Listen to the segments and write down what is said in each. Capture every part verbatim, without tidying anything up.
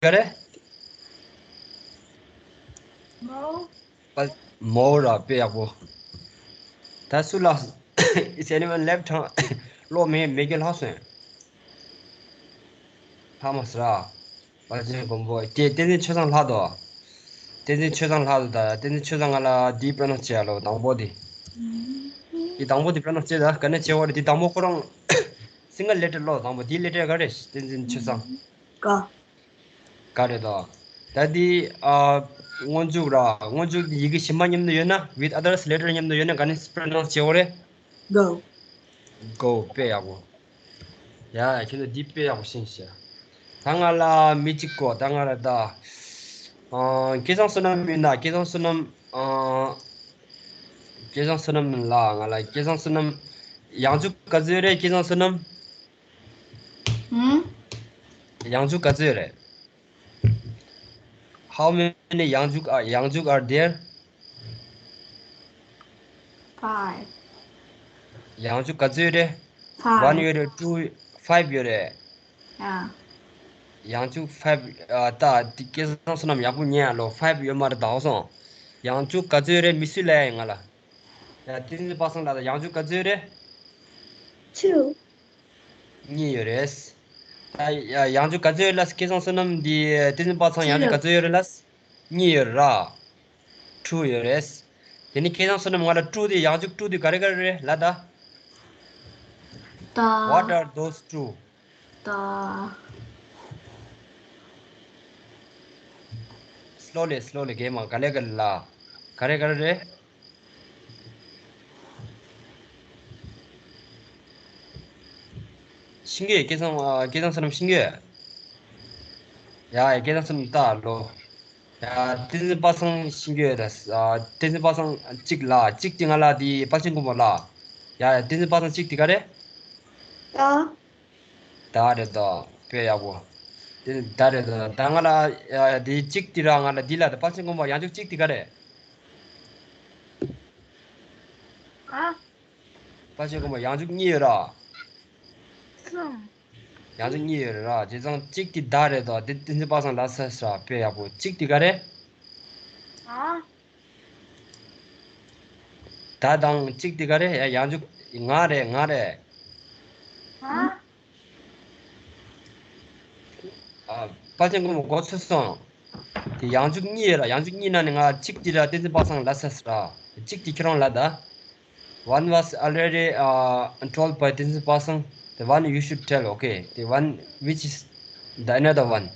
ག་རེ། མོ། པ། མོ་ར་དཔེ་ཡག་པོ། ད་སུ་ལ། Is anyone left hand? གློག་མེད་མེད་ཀྱི་ལྷག་སོང་། ལྷག་མ་སི་ར། པ་ཅན་གོམ་པོ་དེ་བསྟན་འཛིན་ཆོས་བཟང་ལྷག་དོ། བསྟན་འཛིན་ཆོས་བཟང་ལྷག་དོ། ད་བསྟན་འཛིན་ཆོས་བཟང་ང་ལ་འདི་པྲ་ནག་བྱེད་ཡ་ལོ། དང་པོ་དེ། འདི་དང་པོ་དེ་པྲ་ནག་བྱེད། ད་ག་ནས་བྱེད་བ་རེད། འདི་དང་པོ་ཁོ་རང་། སིང་གལ་ལེ་ཊར་ལོ། དང་པོ་དེ་ལེ་ཊར་ག་རེ། བསྟན་འཛིན་ཆོས་བཟང་། ག་ག་རེད་དོ། ད་འདི་ཨ། སྔོན་འཇུག་ར། སྔོན་འཇུག་འདི་ཡི་གེ་གཞན་པ་མཉམ་དུ་ཡོད་ན། with others letter མཉམ་དུ་ཡོད་ན་ག་ནས་པྲ་ནག་བྱེད་བ་རེད། གོ། གོ་དཔེ་ཡག་པོ། ཡ་ཁྱེད་ཚོ་འདི་དཔེ་ཡག་པོ་ཤེས་ཤག་ད་ང་ལ་མི་གཅིག་གོ། ད་ང་ལ་ད། ཨ། སྐལ་བཟང་བསོད་ནམས་མིན་ན། སྐལ་བཟང་བསོད་ནམས། ཨ། སྐལ་བཟང་བསོད་ནམས་མིན་ལ། ང་ལ་སྐལ་བཟང་བསོད་ནམས། ཡང་འཇུག་ག་ཚོད་རེད་སྐལ་བཟང་བསོད་ནམས། ཧུམ། ཡང་འཇུག་ག་ཚོད་རེད། How many ཡང་འཇུག་ཨ། ཡང་འཇུག are there? Five. ཡང་འཇུག་ག་ཚོད་རེད། Five. One ཡོད་རེད། Two five ཡོད་རེད། ཡ། ཡང་འཇུག་five ཨ། ད་འདི་སྐལ་བཟང་བསོད་ནམས་ཡག་པོ་ཉན་ཡ་ལོ། Five ཡོད་མ་རེད། ད་འོ་སོང་། ཡང་འཇུག་ག་ཚོད་རེད། མི་སུས་ལབ་ཡ་ཡིན་ང་ལ། ཡ་བསྟན་འཛིན་པ་སངས་ལ་ད་ཡང་འཇུག་ག་ཚོད་རེད། Two. གཉིས་ཡོད་རེད། ད་ཡ་ཡང་འཇུག་ག་ཚོད་ཡོད་ལ། སྐལ་བཟང་བསོད་ནམས་འདི་བསྟན་འཛིན་པ་སངས་ཡང་འཇུག་ག་ཚོད་ཡོད་རེད་ལ། གཉིས་ཡོད་ར། Two ཡོད་རེད། དེ་ནི་སྐལ་བཟང་བསོད་ནམས་ང་ལ་two དེ་ཡང་འཇུག་two དེ་ག་རེ་ག་རེ་རེད་ལ་ད། ད། What are those two? ད། Slowly, slowly གེ་མ་ག་ལེ་ག་ལ། ག་རེ་ག་རེ་རེད། ཤེས་ཀྱི་ཡོད། སྐལ་བཟང་། ཨ། སྐལ་བཟང་བསོད་ནམས་ཤེས་ཀྱི་ཡོད། ཡ་ཡ་སྐལ་བཟང་བསོད་ནམས་ལྟ་ལོ། ཡ་བསྟན་འཛིན་པ་སངས་ཤེས་ཀྱི་ཡོད། ཨ། བསྟན་འཛིན་པ་སངས་གཅིག་ལ། གཅིག་དེ་ང་ལ་དེ་དཔལ་ཆེན་མགོན་པོ་ལ། ཡ་ཡ་བསྟན་འཛིན་པ་སངས་གཅིག་དེ་ག་རེ། ད། ད་རེད་དོ། དཔེ་ཡག་པོ། དེ་ད་རེད་དོ། ད་ང་ལ་ཡ་དེ་གཅིག་དེ་ར། ང་ལ་དེ་ལ་ད་དཔལ་ཆེན་མགོན་པོ་ཡང་འཇུག་གཅིག་དེ་ག་རེད། ཨ། དཔལ་ཆེན་མགོན་པོ་ཡང་འཇུག་གཉིས་ཡོད་ར། གསུམ། ཡང་འཇུག་གཉིས་ཡོད་ར། བྱས་ཙང་གཅིག་དེ་ད་རེད་དོ། དེ་བསྟན་འཛིན་པ་སངས་ལ་ས་ས་དཔེ་ཡག་པོ། གཅིག་དེ་ག་རེད། ཨ། ད་དང་གཅིག་དེ་ག་རེད། ཡ་ཡང་འཇུག་ང་རེད། ང་རེད། ཨ། ཨ། དཔལ་ཆེན་མགོན་པོ་མགོ་ཚོས་སོང་། དེ་ཡང་འཇུག་གཉིས་ཡོད་ར། ཡང་འཇུག་གཉིས་ནང་ནས་ང་གཅིག་དེ་ར་བསྟན་འཛིན་པ་སངས་ལ་ས་ས་ར། གཅིག་དེ་ཁྱེད་རང་ལ་ད། One was already, uh, told by བསྟན་འཛིན་པ་སངས། The one you should tell, okay? The one which is the another one.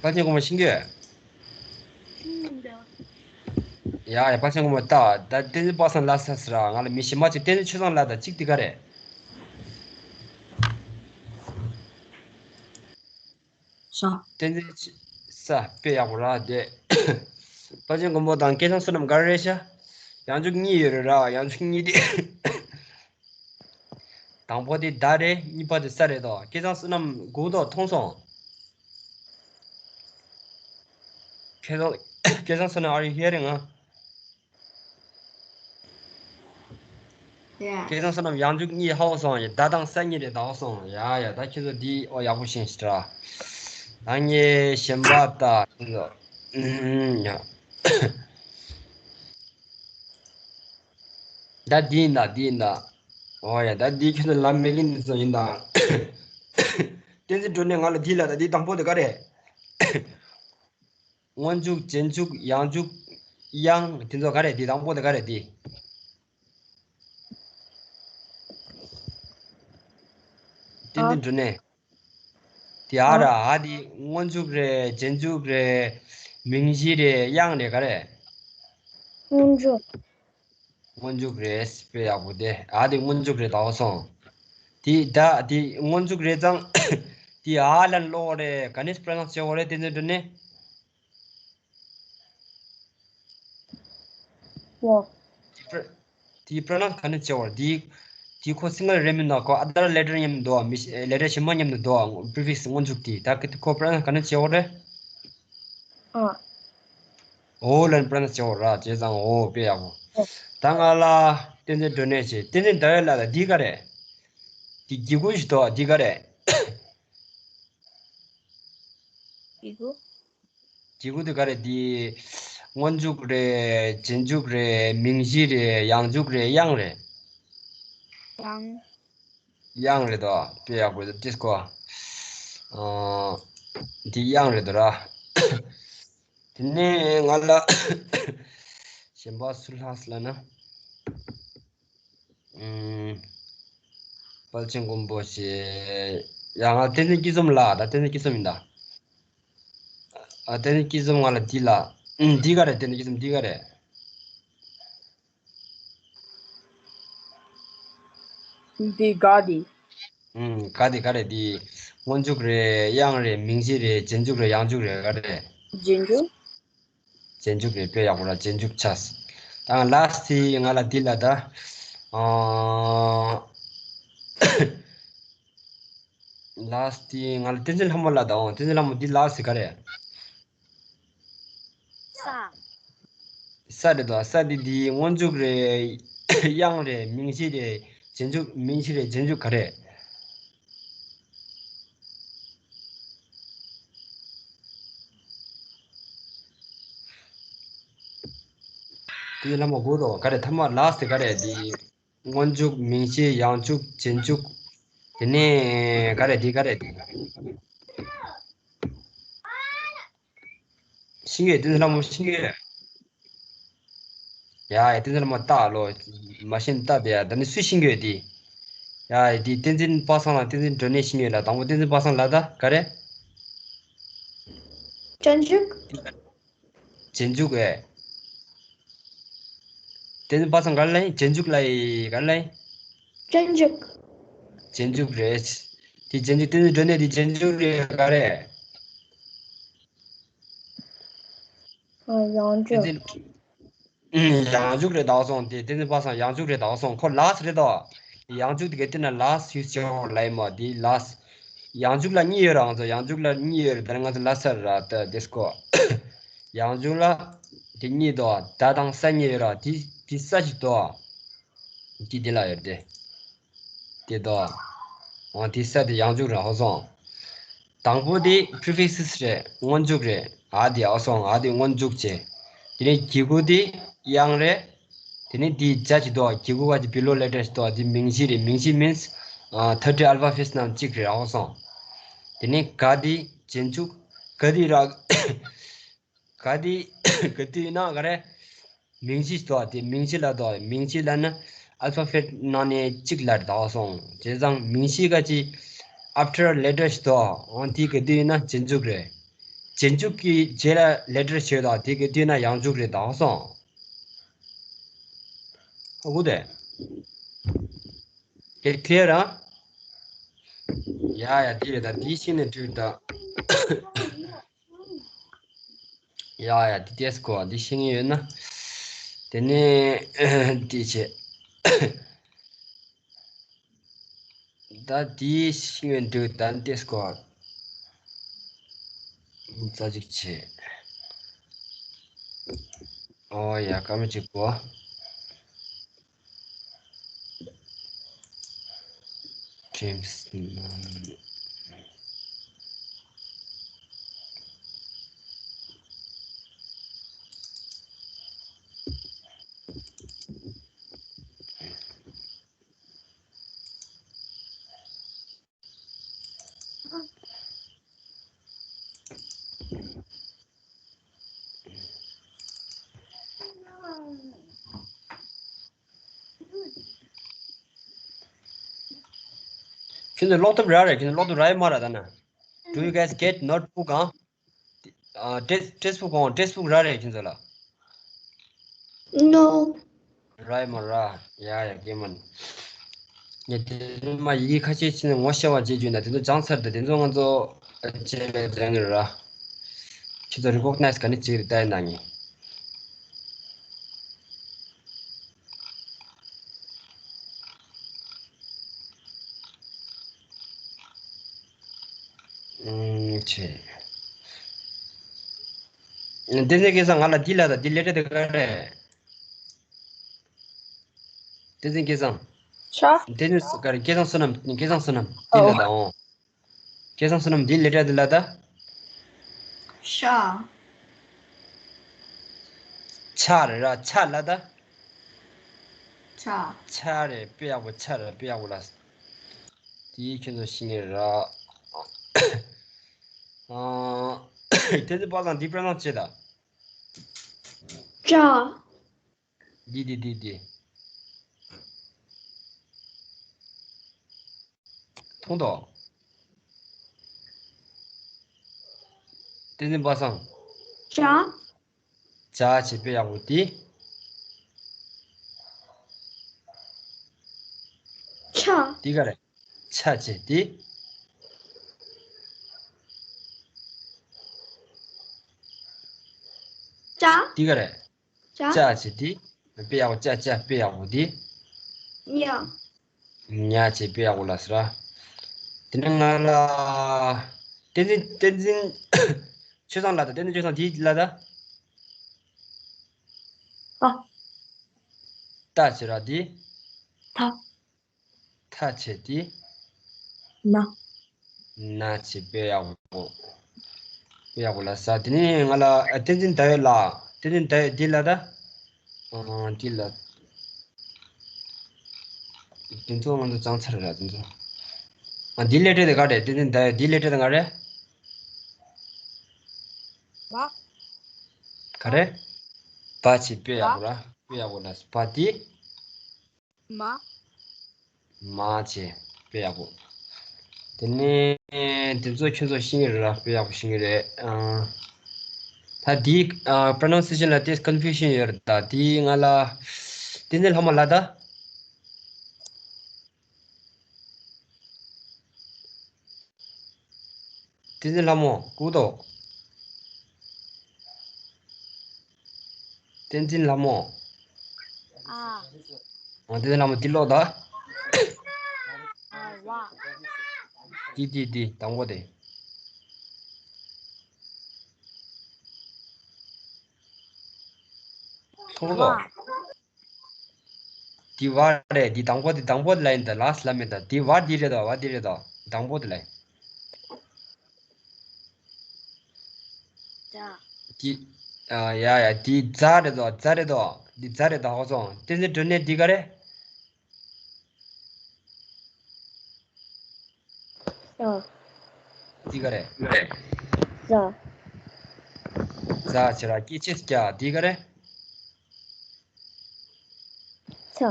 དཔལ་ཆེན་མགོན་པོ་ཤེས་ཀྱི་ཡོད། ཤེས་མི་འདུག་ཡ་ཡ་དཔལ་ཆེན་མགོན་པོ་ལྟ། ད་བསྟན་འཛིན་པ་སངས་ལ་ས་ས་ར། ང་ལ་མི་གཞན་མ་ཅིག་བསྟན་འཛིན་ཆོས་བཟང་ལ་ད་གཅིག་དེ་ག་རེད། ཤ། བསྟན་འཛིན་ཆོས་ས་དཔེ་ཡག་པོ་ར་དེ། དཔལ་ཆེན་མགོན་པོ་དང་སྐལ་བཟང་བསོད་ནམས་ག་རེ་རེད་ཤག་ཡང་འཇུག་གཉིས་ཡོད་རེད་ར། ཡང་འཇུག་གཉིས་དེ། དང་པོ་དེ་ད་རེད། གཉིས་པ་དེ་ས་རེད་དོ། སྐལ་བཟང་བསོད་ནམས་སྒུག་དོ། མཐོང་སོང་། སྐལ་བཟང་། སྐལ་བཟང་བསོད་ནམས། Are you hearing? ཨ། Yeah. སྐལ་བཟང་བསོད་ནམས་ཡང་འཇུག་གཉིས་ཧ་གོ་སོང་། ཡ་ད་དང་ས་གཉིས་རེད། ད་གོ་སོང་། ཡ་ཡ་ད་ཁྱེད་ཚོ་འདི་ཨོ་ཡག་པོ་ཤེས་ཤིག་ར། ད་ངས་གཞན་པ་ད་ཁྱེད་ཚོ། ཨུམ་ཡ། ད་འདི་ཡིན་ད། འདི་ཡིན་ད། ཨོ་ཡ་ད་འདི་ཁྱོད་ཚོ་ལབ་མེད་ཀྱི་འདི་ཚོ་ཡིན་ད། བསྟན་འཛིན་སྒྲོན་ནས་ང་ལ་འདི་ལ་ད། འདི་དང་པོ་དེ་ག་རེད། སྔོན་འཇུག་རྗེས་འཇུག་ཡང་འཇུག་དབྱངས་དེ་ཚོ་ག་རེད། འདི་དང་པོ་དེ་ག་རེད། འདི། བསྟན་འཛིན་སྒྲོན་ནས། དེ་ཨ་ར། ཨ་དེ་སྔོན་འཇུག་རེད། རྗེས་འཇུག་རེད། མིང་གཞི་རེད། དབྱངས་རེད། ག་རེད། སྔོན་འཇུག་སྔོན་འཇུག་རེད། དཔེ་ཡག་པོ་དེ། ཨ་དེ་སྔོན་འཇུག་རེད། ད་གོ་སོང་། དེ་ད་དེ་སྔོན་འཇུག་རེད་ཙང་། དེ་ཨ་ལན་སློག་རེད། ག་ནས་པྲ་ནག་བྱེད་དགོས་རེད། བསྟན་འཛིན་སྒྲོན་ནས། ཡ། དེ་པྲ། དེ་པྲ་ནག་ག་ནས་བྱེད་དགོས་རེད། དེ། དེ་ཁོ་སིང་གལ་རེད་མིན་ན། ཁོ་other letter མཉམ་དུ་འདུག་མི་ཤེས། ལེ་ཊར་གཞན་པ་མཉམ་དུ་འདུག prefix སྔོན་འཇུག་དེ། ད་གི་ཁོ་པྲ་ནག་ག་ནས་བྱེད་དགོས་རེད། ཨ། ཨོ་ལན་པྲ་ནག་བྱེད་དགོས་ར། བྱས་ཙང་ཨོ་དཔེ་ཡག་པོ། ད་ང་ལ་བསྟན་འཛིན་སྒྲོན་ནས་བྱེད། བསྟན་འཛིན་ཟླ་འོད་ལགས། ད་འདི་ག་རེད། དེ་གི་གུ་ཞིག་འདུག་འདི་ག་རེད། གི་གུ། གི་གུ་དེ་ག་རེད། འདི་སྔོན་འཇུག་རེད། རྗེས་འཇུག་རེད། མིང་གཞི་རེད། ཡང་འཇུག་རེད། དབྱངས་རེད། དབྱངས། དབྱངས་རེད་དོ། དཔེ་ཡག་པོ་རེད་ཏིས་ཀོ། ཨ། འདི་དབྱངས་རེད་དོ་ར། དེ་ནས་ང་ལ་གཞན་པ་སུ་ལྷག་ལ་ན། ཨུམ། དཔལ་ཆེན་མགོན་པོ་ཞེས། ཡ་ང་བསྟན་འཛིན་སྐྱིད་འཛོམས་ལ་ད། བསྟན་འཛིན་སྐྱིད་འཛོམས་ཡིན་ད། ཨ། བསྟན་འཛིན་སྐྱིད་འཛོམས་ང་ལ་འདི་ལ། ཨུམ། འདི་ག་རེད། བསྟན་འཛིན་སྐྱིད་འཛོམས་འདི་ག་རེད། འདི་ག་འདི། ཨུམ། ག་འདི་ག་རེད། འདི་སྔོན་འཇུག་རེད། དབྱངས་རེད། མིང་གཞི་རེད། རྗེས་འཇུག་རེད། ཡང་འཇུག་རེད། ག་རེད། རྗེས་འཇུག་རྗེས་འཇུག་རེད། དཔེ་ཡག་པོ་ར། རྗེས་འཇུག་ཆགས། ད་ལཱ་སི་ཊི་ང་ལ་འདི་ལ་ད། ཨ། ལཱ་སི་ཊི་ང་ལ་བསྟན་འཛིན་ལྷ་མོ་ལ་ད། འོང་། བསྟན་འཛིན་ལྷ་མོ་འདི་ལཱ་སི་ཊི་ག་རེད། ས། ས་རེད་དོ། ས་འདི་འདི་སྔོན་འཇུག་རེད། དབྱངས་རེད། མིང་གཞི་རེད། རྗེས་འཇུག་མིང་གཞི་རེད། རྗེས་འཇུག་ག་རེད། དེ་ལ་མ་གོ་རོ། ག་རེ་ཐ་མ་ལཱ་སི་ཊི་ག་རེ། དེ་སྔོན་འཇུག་མིང་གཞི། ཡང་འཇུག་རྗེས་འཇུག་དེ་ནས་ག་རེ། དེ་ག་རེ། དེ་ཤེས་ཀྱི་ཡོད། དེ་ལ་མ་ཤེས་ཀྱི་ཡོད། ཡ་ཡ། བསྟན་འཛིན་ལྷ་མོ་ལྟ་ལོ། མ་ཤེས་ན་ལྟ་དེ་ཡ། ད་ནི་སུས་ཤེས་ཀྱི་ཡོད་དེ། ཡ་ཡ། དེ་བསྟན་འཛིན་པ་སངས་ལ་བསྟན་འཛིན་སྒྲོན་ནས་ཤེས་ཀྱི་ཡོད་ལ། དང་པོ་བསྟན་འཛིན་པ་སངས་ལ་ད་ག་རེ། རྗེས་འཇུག་རྗེས་འཇུག་ཨེ། བསྟན་འཛིན་པ་སངས་ག་རེ་ལ་ཡིན། རྗེས་འཇུག་ལ་ཡིན། ག་རེ་ལ་ཡིན། རྗེས་འཇུག་རྗེས་འཇུག་རེད། དེ་རྗེས་འཇུག་བསྟན་འཛིན་སྒྲོན་ནས་དེ་རྗེས་འཇུག་རེད། ག་རེ། ཨ། ཡང་འཇུག་བསྟན་འཛིན། ཨུམ། ཡང་འཇུག་རེད་དྭགས་སོང་། དེ་བསྟན་འཛིན་པ་སངས་ཡང་འཇུག་རེད་དྭགས་སོང་། ཁོ་ལཱ་སི་ཊི་རེད་དོ། ཡང་འཇུག་དེ་ག་དེ་ན་ལཱ་སི་ཊི་ཡུ་སི་བྱེད་འོ་ལ་ཡིན་མོ། དེ་ལཱ་སི་ཊི། ཡང་འཇུག་ལ་གཉིས་ཡོད་ར། ང་ཚོ་ཡང་འཇུག་ལ་གཉིས་ཡོད་ར། ད་ནི་ང་ཚོ་ལ་སར་ར་ད་དེ་སྐོ། ཡང་འཇུག་ལ་དེ་གཉིས་དོ། ད་དང་ས་གཉིས་ཡོད་ར། དེ་དེ་ས་ཞིག་དོ། དེ་དེ་ལ་ཡོད་དེ། དེ་དོ། འོ་དེ་ས་དེ་ཡང་འཇུག་ར་ཧོ་སོང་། དང་པོ་དེ་པི་རི་ཕིག་སི་རེད། སྔོན་འཇུག་རེད། ཨ་དེ་ཨ་སོང་། ཨ་དེ་སྔོན་འཇུག་བྱས། དེ་ནས་གི་གུ་དེ་དབྱངས་རེད། དེ་ནས་དེའི་རྒྱ་ཅིག་འདུག་གི་གུ་བ་དེ་བྷི་ལོ་ལེ་ཊར་ཞིག་འདུག་དེ་མིང་གཞི་རེད། མིང་གཞི་མིན་སི། ཨ། ཐར་ཊི་ཨལ་ཕ་ཕེ་ཊི་ནང་གཅིག་རེད། ཨ་སོང་། དེ་ནས་ག་དེ་རྗེས་འཇུག་ག་དེ་ར། ག་དེ་ག་དེ་ཡིན་ན་ག་རེ། མིང་གཞི་ཞིག་འདུག་དེ་མིང་གཞི་ལ་འདུག་མིང་གཞི་ལ་ནི་ཨལ་ཕ་ཕེ་ཊི་ནང་ནས་གཅིག་ལ་རེད། ཨ་སོང་། བྱས་ཙང་མིང་གཞི་ག་ཅིག་ཨབ་ཊར་ལེ་ཊར་ཞིག་འདུག་འོ་དེ་ག་དེ་ཡིན་ན་རྗེས་འཇུག་རེད། རྗེས་འཇུག་གི་རྗེས་ལ་ལེ་ཊར་ཞིག་ཡོད་དོ། དེ་ག་དེ་ཡིན་ན་ཡང་འཇུག་རེད། ཨ་སོང་། ཧ་གོ་དེ། དེ་ཁྱེར་ར། ཡ་ཡ། དེ་རེད་ད། དེ་ཤེས་ནས་འགྲིག་ད། ཡ་ཡ། དེ་ཏེས་གོ་འདི་ཤེས་ངེས་ཡོད་ན། དེ་ནས་དེ་བྱེད། ད་དེ་ཤེས་ངེས་འགྲིག་ད། ཏེས་གོ་རྩ་གཅིག་བྱེད། ཨོ་ཡ། སྐར་མ་གཅིག་གོ། James. ཁྱེད་ཚོ་ཀློག་ཐུབ་ར་རེད། ཁྱེད་ཚོ་ཀློག་ཐུབ་ར་ཡོད་མ་རེད་ད་ན། Do you guys get notebook? ཨང་། ཨ། ཊེག་ཊེག་སི་བུག་གོང་ཊེག་སི་བུག་ར་རེད་ཁྱེད་ཚོ་ལ། No. ར་ཡོད་མ་ར། ཡ་ཡ། གེ་མན། ངས་དེ་རིང་མ་ཡི་གེ་ཁ་ཤས་ཕྱིན་ནས་ངོ་ཤེས་པ་བྱེད་རྒྱུ་ན་དེ་ཚོ་སྦྱངས་ཚར་ཏེ་དེ་ཚོ་ང་ཚོ་བྱས་ལ་སྦྱང་གི་ར། ཁྱེད་ཚོ་རི་ཀོག་ནའི་ཛི་ག་ནས་བྱེད་ཀྱི་རེད་ད་ཡིན་ན་ངས། ཨུམ། བྱས། བསྟན་འཛིན་སྐལ་བཟང་ང་ལ་འདི་ལ་ད་འདི་ལེ་ཊར་དེ་ག་རེད། བསྟན་འཛིན་སྐལ་བཟང་། ཤ། དེ་ནི་ག་རེ། སྐལ་བཟང་བསོད་ནམས། སྐལ་བཟང་བསོད་ནམས། འདི་ལ་ད་འོང་། སྐལ་བཟང་བསོད་ནམས། འདི་ལེ་ཊར་འདི་ལ་ད། ཤ། ཆ་རེད་ར། ཆ་ལ་ད། ཆ། ཆ་རེད། དཔེ་ཡག་པོ། ཆ་རེད། དཔེ་ཡག་པོ་ལ། དེའི་ཁྱོད་ཚོ་ཤེས་ངེས་ར། ཨ། དེ་ཚོ་པ་སངས་འདི་པྲ་ནོན་སི་བྱེད་ད། ཅ། འདི་འདི་འདི་འདི། མཐོང་དོ། བསྟན་འཛིན་པ་སངས། ཅ། ཅ་བྱེད། དཔེ་ཡག་པོ། འདི། ཆ། འདི་ག་རེ། ཆ་བྱེད། འདི། ཅ། འདི་ག་རེ། ཅ། ཅ་བྱེད། འདི། དཔེ་ཡག་པོ། ཅ་ཅ། དཔེ་ཡག་པོ། འདི། ཉ། ཉ་བྱེད། དཔེ་ཡག་པོ་ལ་ཟེར་ར། དེ་ནས་ང་ལ། བསྟན་འཛིན། བསྟན་འཛིན་ཆོས་བཟང་ལ་ད། བསྟན་འཛིན་ཆོས་བཟང་། འདི་ལ་ད། ཨ། ཏ་བྱེད་ར། འདི། ཐ། ཐ་བྱེད། འདི། ན། ན་བྱེད། དཔེ་ཡག་པོ། དཔེ་ཡག་པོ་ལ་ཟེར། དེ་ནས་ང་ལ། ཨ། བསྟན་འཛིན་ཟླ་འོད་ལ། བསྟན་འཛིན་ཟླ་འོད། འདི་ལ་ད། ཨ། འདི་ལ། དེ་ཚོ་ང་ཚོ་བྱང་ཚར་ར། དེ་ཚོ། ཨ། འདི་ལེ་ཊར་དེ་ག་རེ། བསྟན་འཛིན་ཟླ་འོད། འདི་ལེ་ཊར་དེ་ག་རེ། བ། ག་རེ། བ་བྱེད། དཔེ་ཡག་པོ་ར། དཔེ་ཡག་པོ་ལ་ཟེར། བ། འདི། མ། མ་བྱེད། དཔེ་ཡག་པོ། དེ་ནས་དེ་ཚོ་ཁྱོད་ཚོ་ཤེས་ཀྱི་རེད་ར། དཔེ་ཡག་པོ་ཤེས་ཀྱི་རེད། ཨ། ད་འདི། ཨ། པྲོ་ནན་སི་ཨེ་ཤན་ལ་ཏོག་ཙམ་ཀོན་ཕུ་ཤན་ཡོད་རེད་ད། དེ་ང་ལ། བསྟན་འཛིན་ལྷ་མོ་ལ་ད། བསྟན་འཛིན་ལྷ་མོ་གུ་དོ། བསྟན་འཛིན་ལྷ་མོ། ཨ། ཨ། བསྟན་འཛིན་ལྷ་མོ། འདི་ཀློག་ད། ཨ། བ། འདི་འདི་འདི་དང་པོ་དེ། མཐོང་དོ། བ། འདི་བ་རེད། འདི་དང་པོ་དེ། དང་པོ་དེ་ལ་ཡིན་ད། ལཱ་སི་ཊི་ལ་མེད་ད། འདི་བ་འདི་རེད་དོ། བ་འདི་རེད་དོ། དང་པོ་དེ་ལ་ཡིན། ཛ། འདི། ཨ། ཡ་ཡ། འདི་ཛ་རེད་དོ། ཛ་རེད་དོ། འདི་ཛ་རེད་དོ། ཧ་གོ་སོང་། བསྟན་འཛིན་སྒྲོན་ནས། འདི་ག་རེ། ཨ། འདི་ག་རེ། ཛ། ཛ་བྱེད་ར། སྐྱེད་ཆེ་སྐྱ། འདི་ག་རེ། ཚ།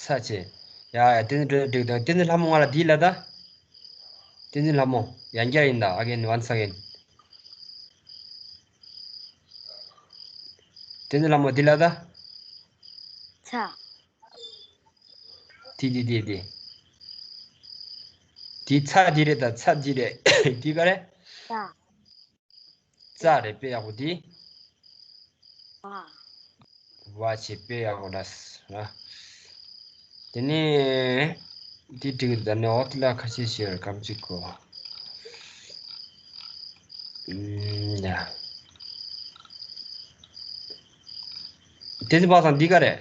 ཚ་བྱེད། ཡ་ཡ། བསྟན་འཛིན་སྒྲོན་འགྲིག་དང་། བསྟན་འཛིན་ལྷ་མོ་ང་ལ་འདི་ལ་ད། བསྟན་འཛིན་ལྷ་མོ། ཡང་བསྐྱར་ཡིན་ད། ཨ་གེན། ཝན་སི་ཨ་གེན། བསྟན་འཛིན་ལྷ་མོ། འདི་ལ་ད། ཚ། དེ་དེ་དེ་དེ། དེ་ཚ་འདི་རེད་ད། ཚ་འདི་རེད། འདི་ག་རེ། ཙ། ཙ་རེད། དཔེ་ཡག་པོ་འདི། བ། བ་བྱེད། དཔེ་ཡག་པོ་ལ་ཟེར་ར། དེ་ནས་འདི་འགྲིག་གི་འདུག་ད། ནས་འོག་ཏུ་ལ་ཁ་ཤས་ཤིག་ཡོད་རེད། སྐམ་ཅིག་གོ། ཨུམ། ཡ། བསྟན་འཛིན་པ་སངས། འདི་ག་རེ།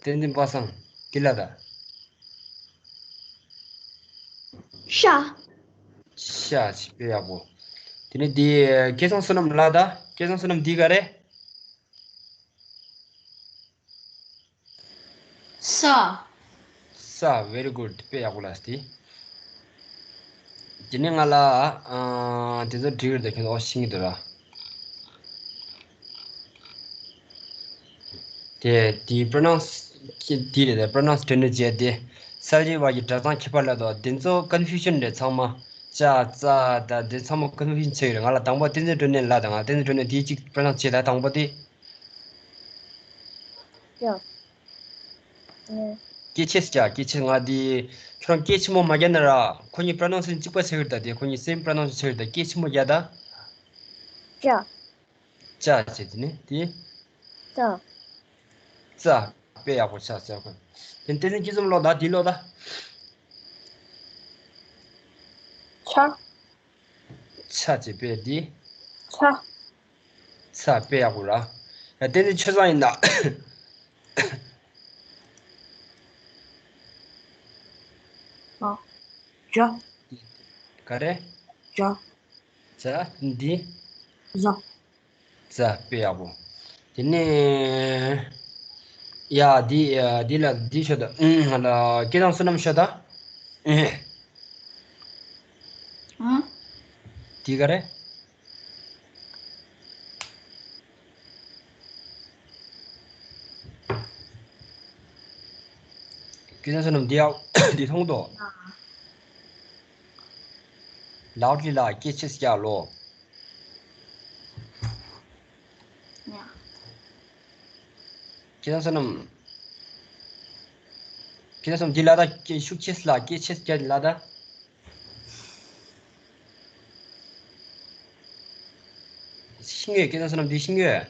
བསྟན་འཛིན་པ་སངས། འདི་ལ་ད། ཤ། ཤ་བྱེད། དཔེ་ཡག་པོ། དེ་ནས་འདི་སྐལ་བཟང་བསོད་ནམས་ལ་ད། སྐལ་བཟང་བསོད་ནམས། འདི་ག་རེ། ས། ས། Very good. དཔེ་ཡག་པོ་ལ་སྟེ། དེ་ནས་ང་ལ། ཨ། དེ་ཚོ་འགྲིག་རེད་ད། ཁྱོད་ཚོ་ཤེས་ཀྱི་འདུག་ར། དེ་དེའི་པྲོ་ནན་སི་དེ་རེད་ད། པྲོ་ནན་སི་སྒྲོན་ནས་བྱས་ཏེ། གསལ་བྱེད་བར་གྱི་སྒྲ་གདངས་ཁྱད་པར་ལ་དོ། དེ་ཚོ་ཀོན་ཕུ་ཤན་རེད་ཚང་མ། ཅ་ཙ་ད་དེ་ཚང་མ་ཀོན་ཕུ་ཤན་ཆགས་ཡོད་རེད། ང་ལ་དང་པོ་བསྟན་འཛིན་སྒྲོན་ནས་ལ་ད། ང་བསྟན་འཛིན་སྒྲོན་ནས་དེའི་གཅིག་པྲོ་ནན་སི་བྱས་ད། དང་པོ་དེ། ཡ། ཨེ། སྐད་ཆ་ཟེར་ཀྱ། སྐད་ཆ་ང་འདི། ཁྱོད་རང་སྐད་ཆེན་མོ་མ་རྒྱག་ན་ར། ཁོ་གཉིས་པྲོ་ནན་སི་ཨེ་ཤན་གཅིག་པ་ཆགས་ཀྱི་རེད་ད། དེ་ཁོ་གཉིས་སེམ་པྲོ་ནན་སི་ཨེ་ཤན་ཆགས་ཀྱི་རེད་ད། སྐད་ཆེན་མོ་རྒྱག་ད། ཅ། ཅ་བྱས། དེ་ནས་དེ། ཙ། ཙ། དཔེ་ཡག་པོ་ཆགས་ཟེར་ཁོ། དེ་ནས་བསྟན་འཛིན་སྐྱིད་འཛོམས་ལོ་ད། འདི་ལོ་ད། ཆ། ཆ་བྱས། དཔེ་འདི། ཚ། ཚ། དཔེ་ཡག་པོ་ར། ཡ་དེ་ནི་ཆོས་བཟང་ཡིན་ད། ཨ། ཇ། ག་རེ། ཇ། ཇ་འདི། ཟ། ཟ་དཔེ་ཡག་པོ། དེ་ནས། ཡ་འདི་འདི་ལ་འདི་ཤོད་ད། ཨུམ་ལ་སྐད་གདངས་བསོད་ནམས་ཤོད་ད། ཨུམ། ཨ། འདི་ག་རེ། སྐད་གདངས་བསོད་ནམས་འདི་ཡག་འདི་མཐོང་དོ། ལའོ་ཌི་ལི་ལ་སྐད་ཆེ་ས་རྒྱག་ལོ། ཡ། སྐད་གདངས་བསོད་ནམས། སྐད་གདངས་བསོད་ནམས་འདི་ལ་ད་སྐད་ཤུགས་ཆེ་ས་ལ་སྐད་ཆེ་ས་རྒྱག་ལ་ད། ཤེས་ཡོད། སྐད་གདངས་བསོད་ནམས་འདི་ཤེས་ཡོད།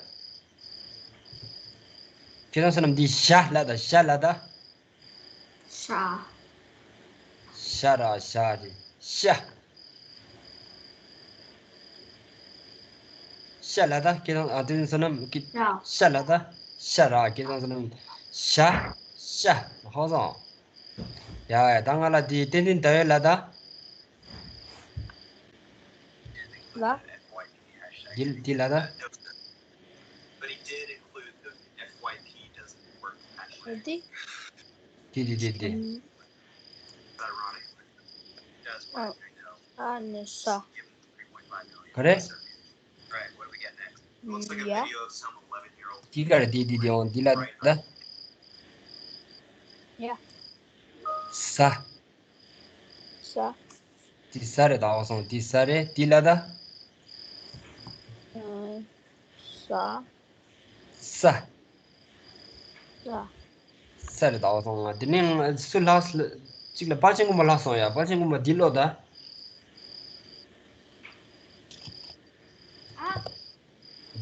སྐད་གདངས་བསོད་ནམས་འདི་ཞ་ལ་ད་ཞ་ལ་ད། ཤ། ཤ་ར་ཤ་རེད་ཤ། ཤ་ལ་ད་སྐད་གདངས་ཨ་དེ་བསོད་ནམས་ཀྱི་ཤ། ཤ་ལ་ད་ཤ་ར་སྐད་གདངས་བསོད་ནམས་ཤ་ཤ། ཧ་སང་། ཡ་ཡ་ད་ང་ལ་དེ་ཏན་ཏན་ད་ཡོད་ལ་ད། ལ། འདི་འདི་ལ་ད། འོ་དེ། འདི་འདི་འདི་འདི། ཨ། ཨ་ནི་ས། ག་རེ། ཡ། འདི་ག་རེ་འདི་འདི་འདི་འོང་འདི་ལ་ད། ཡ། ས། ས། འདི་ས་རེད་ད། འོ་སོང་འདི་ས་རེད་འདི་ལ་ད། ཨ། ས། ས། ས། ས་རེད་ད། འོ་སོང་ང་དེ་ནས་སུ་ལྷག་གཅིག་ལ་དཔལ་ཆེན་མགོན་པོ་ལྷག་སོང་ཡ། དཔལ་ཆེན་མགོན་པོ་འདི་ལོ་ད། ཨ།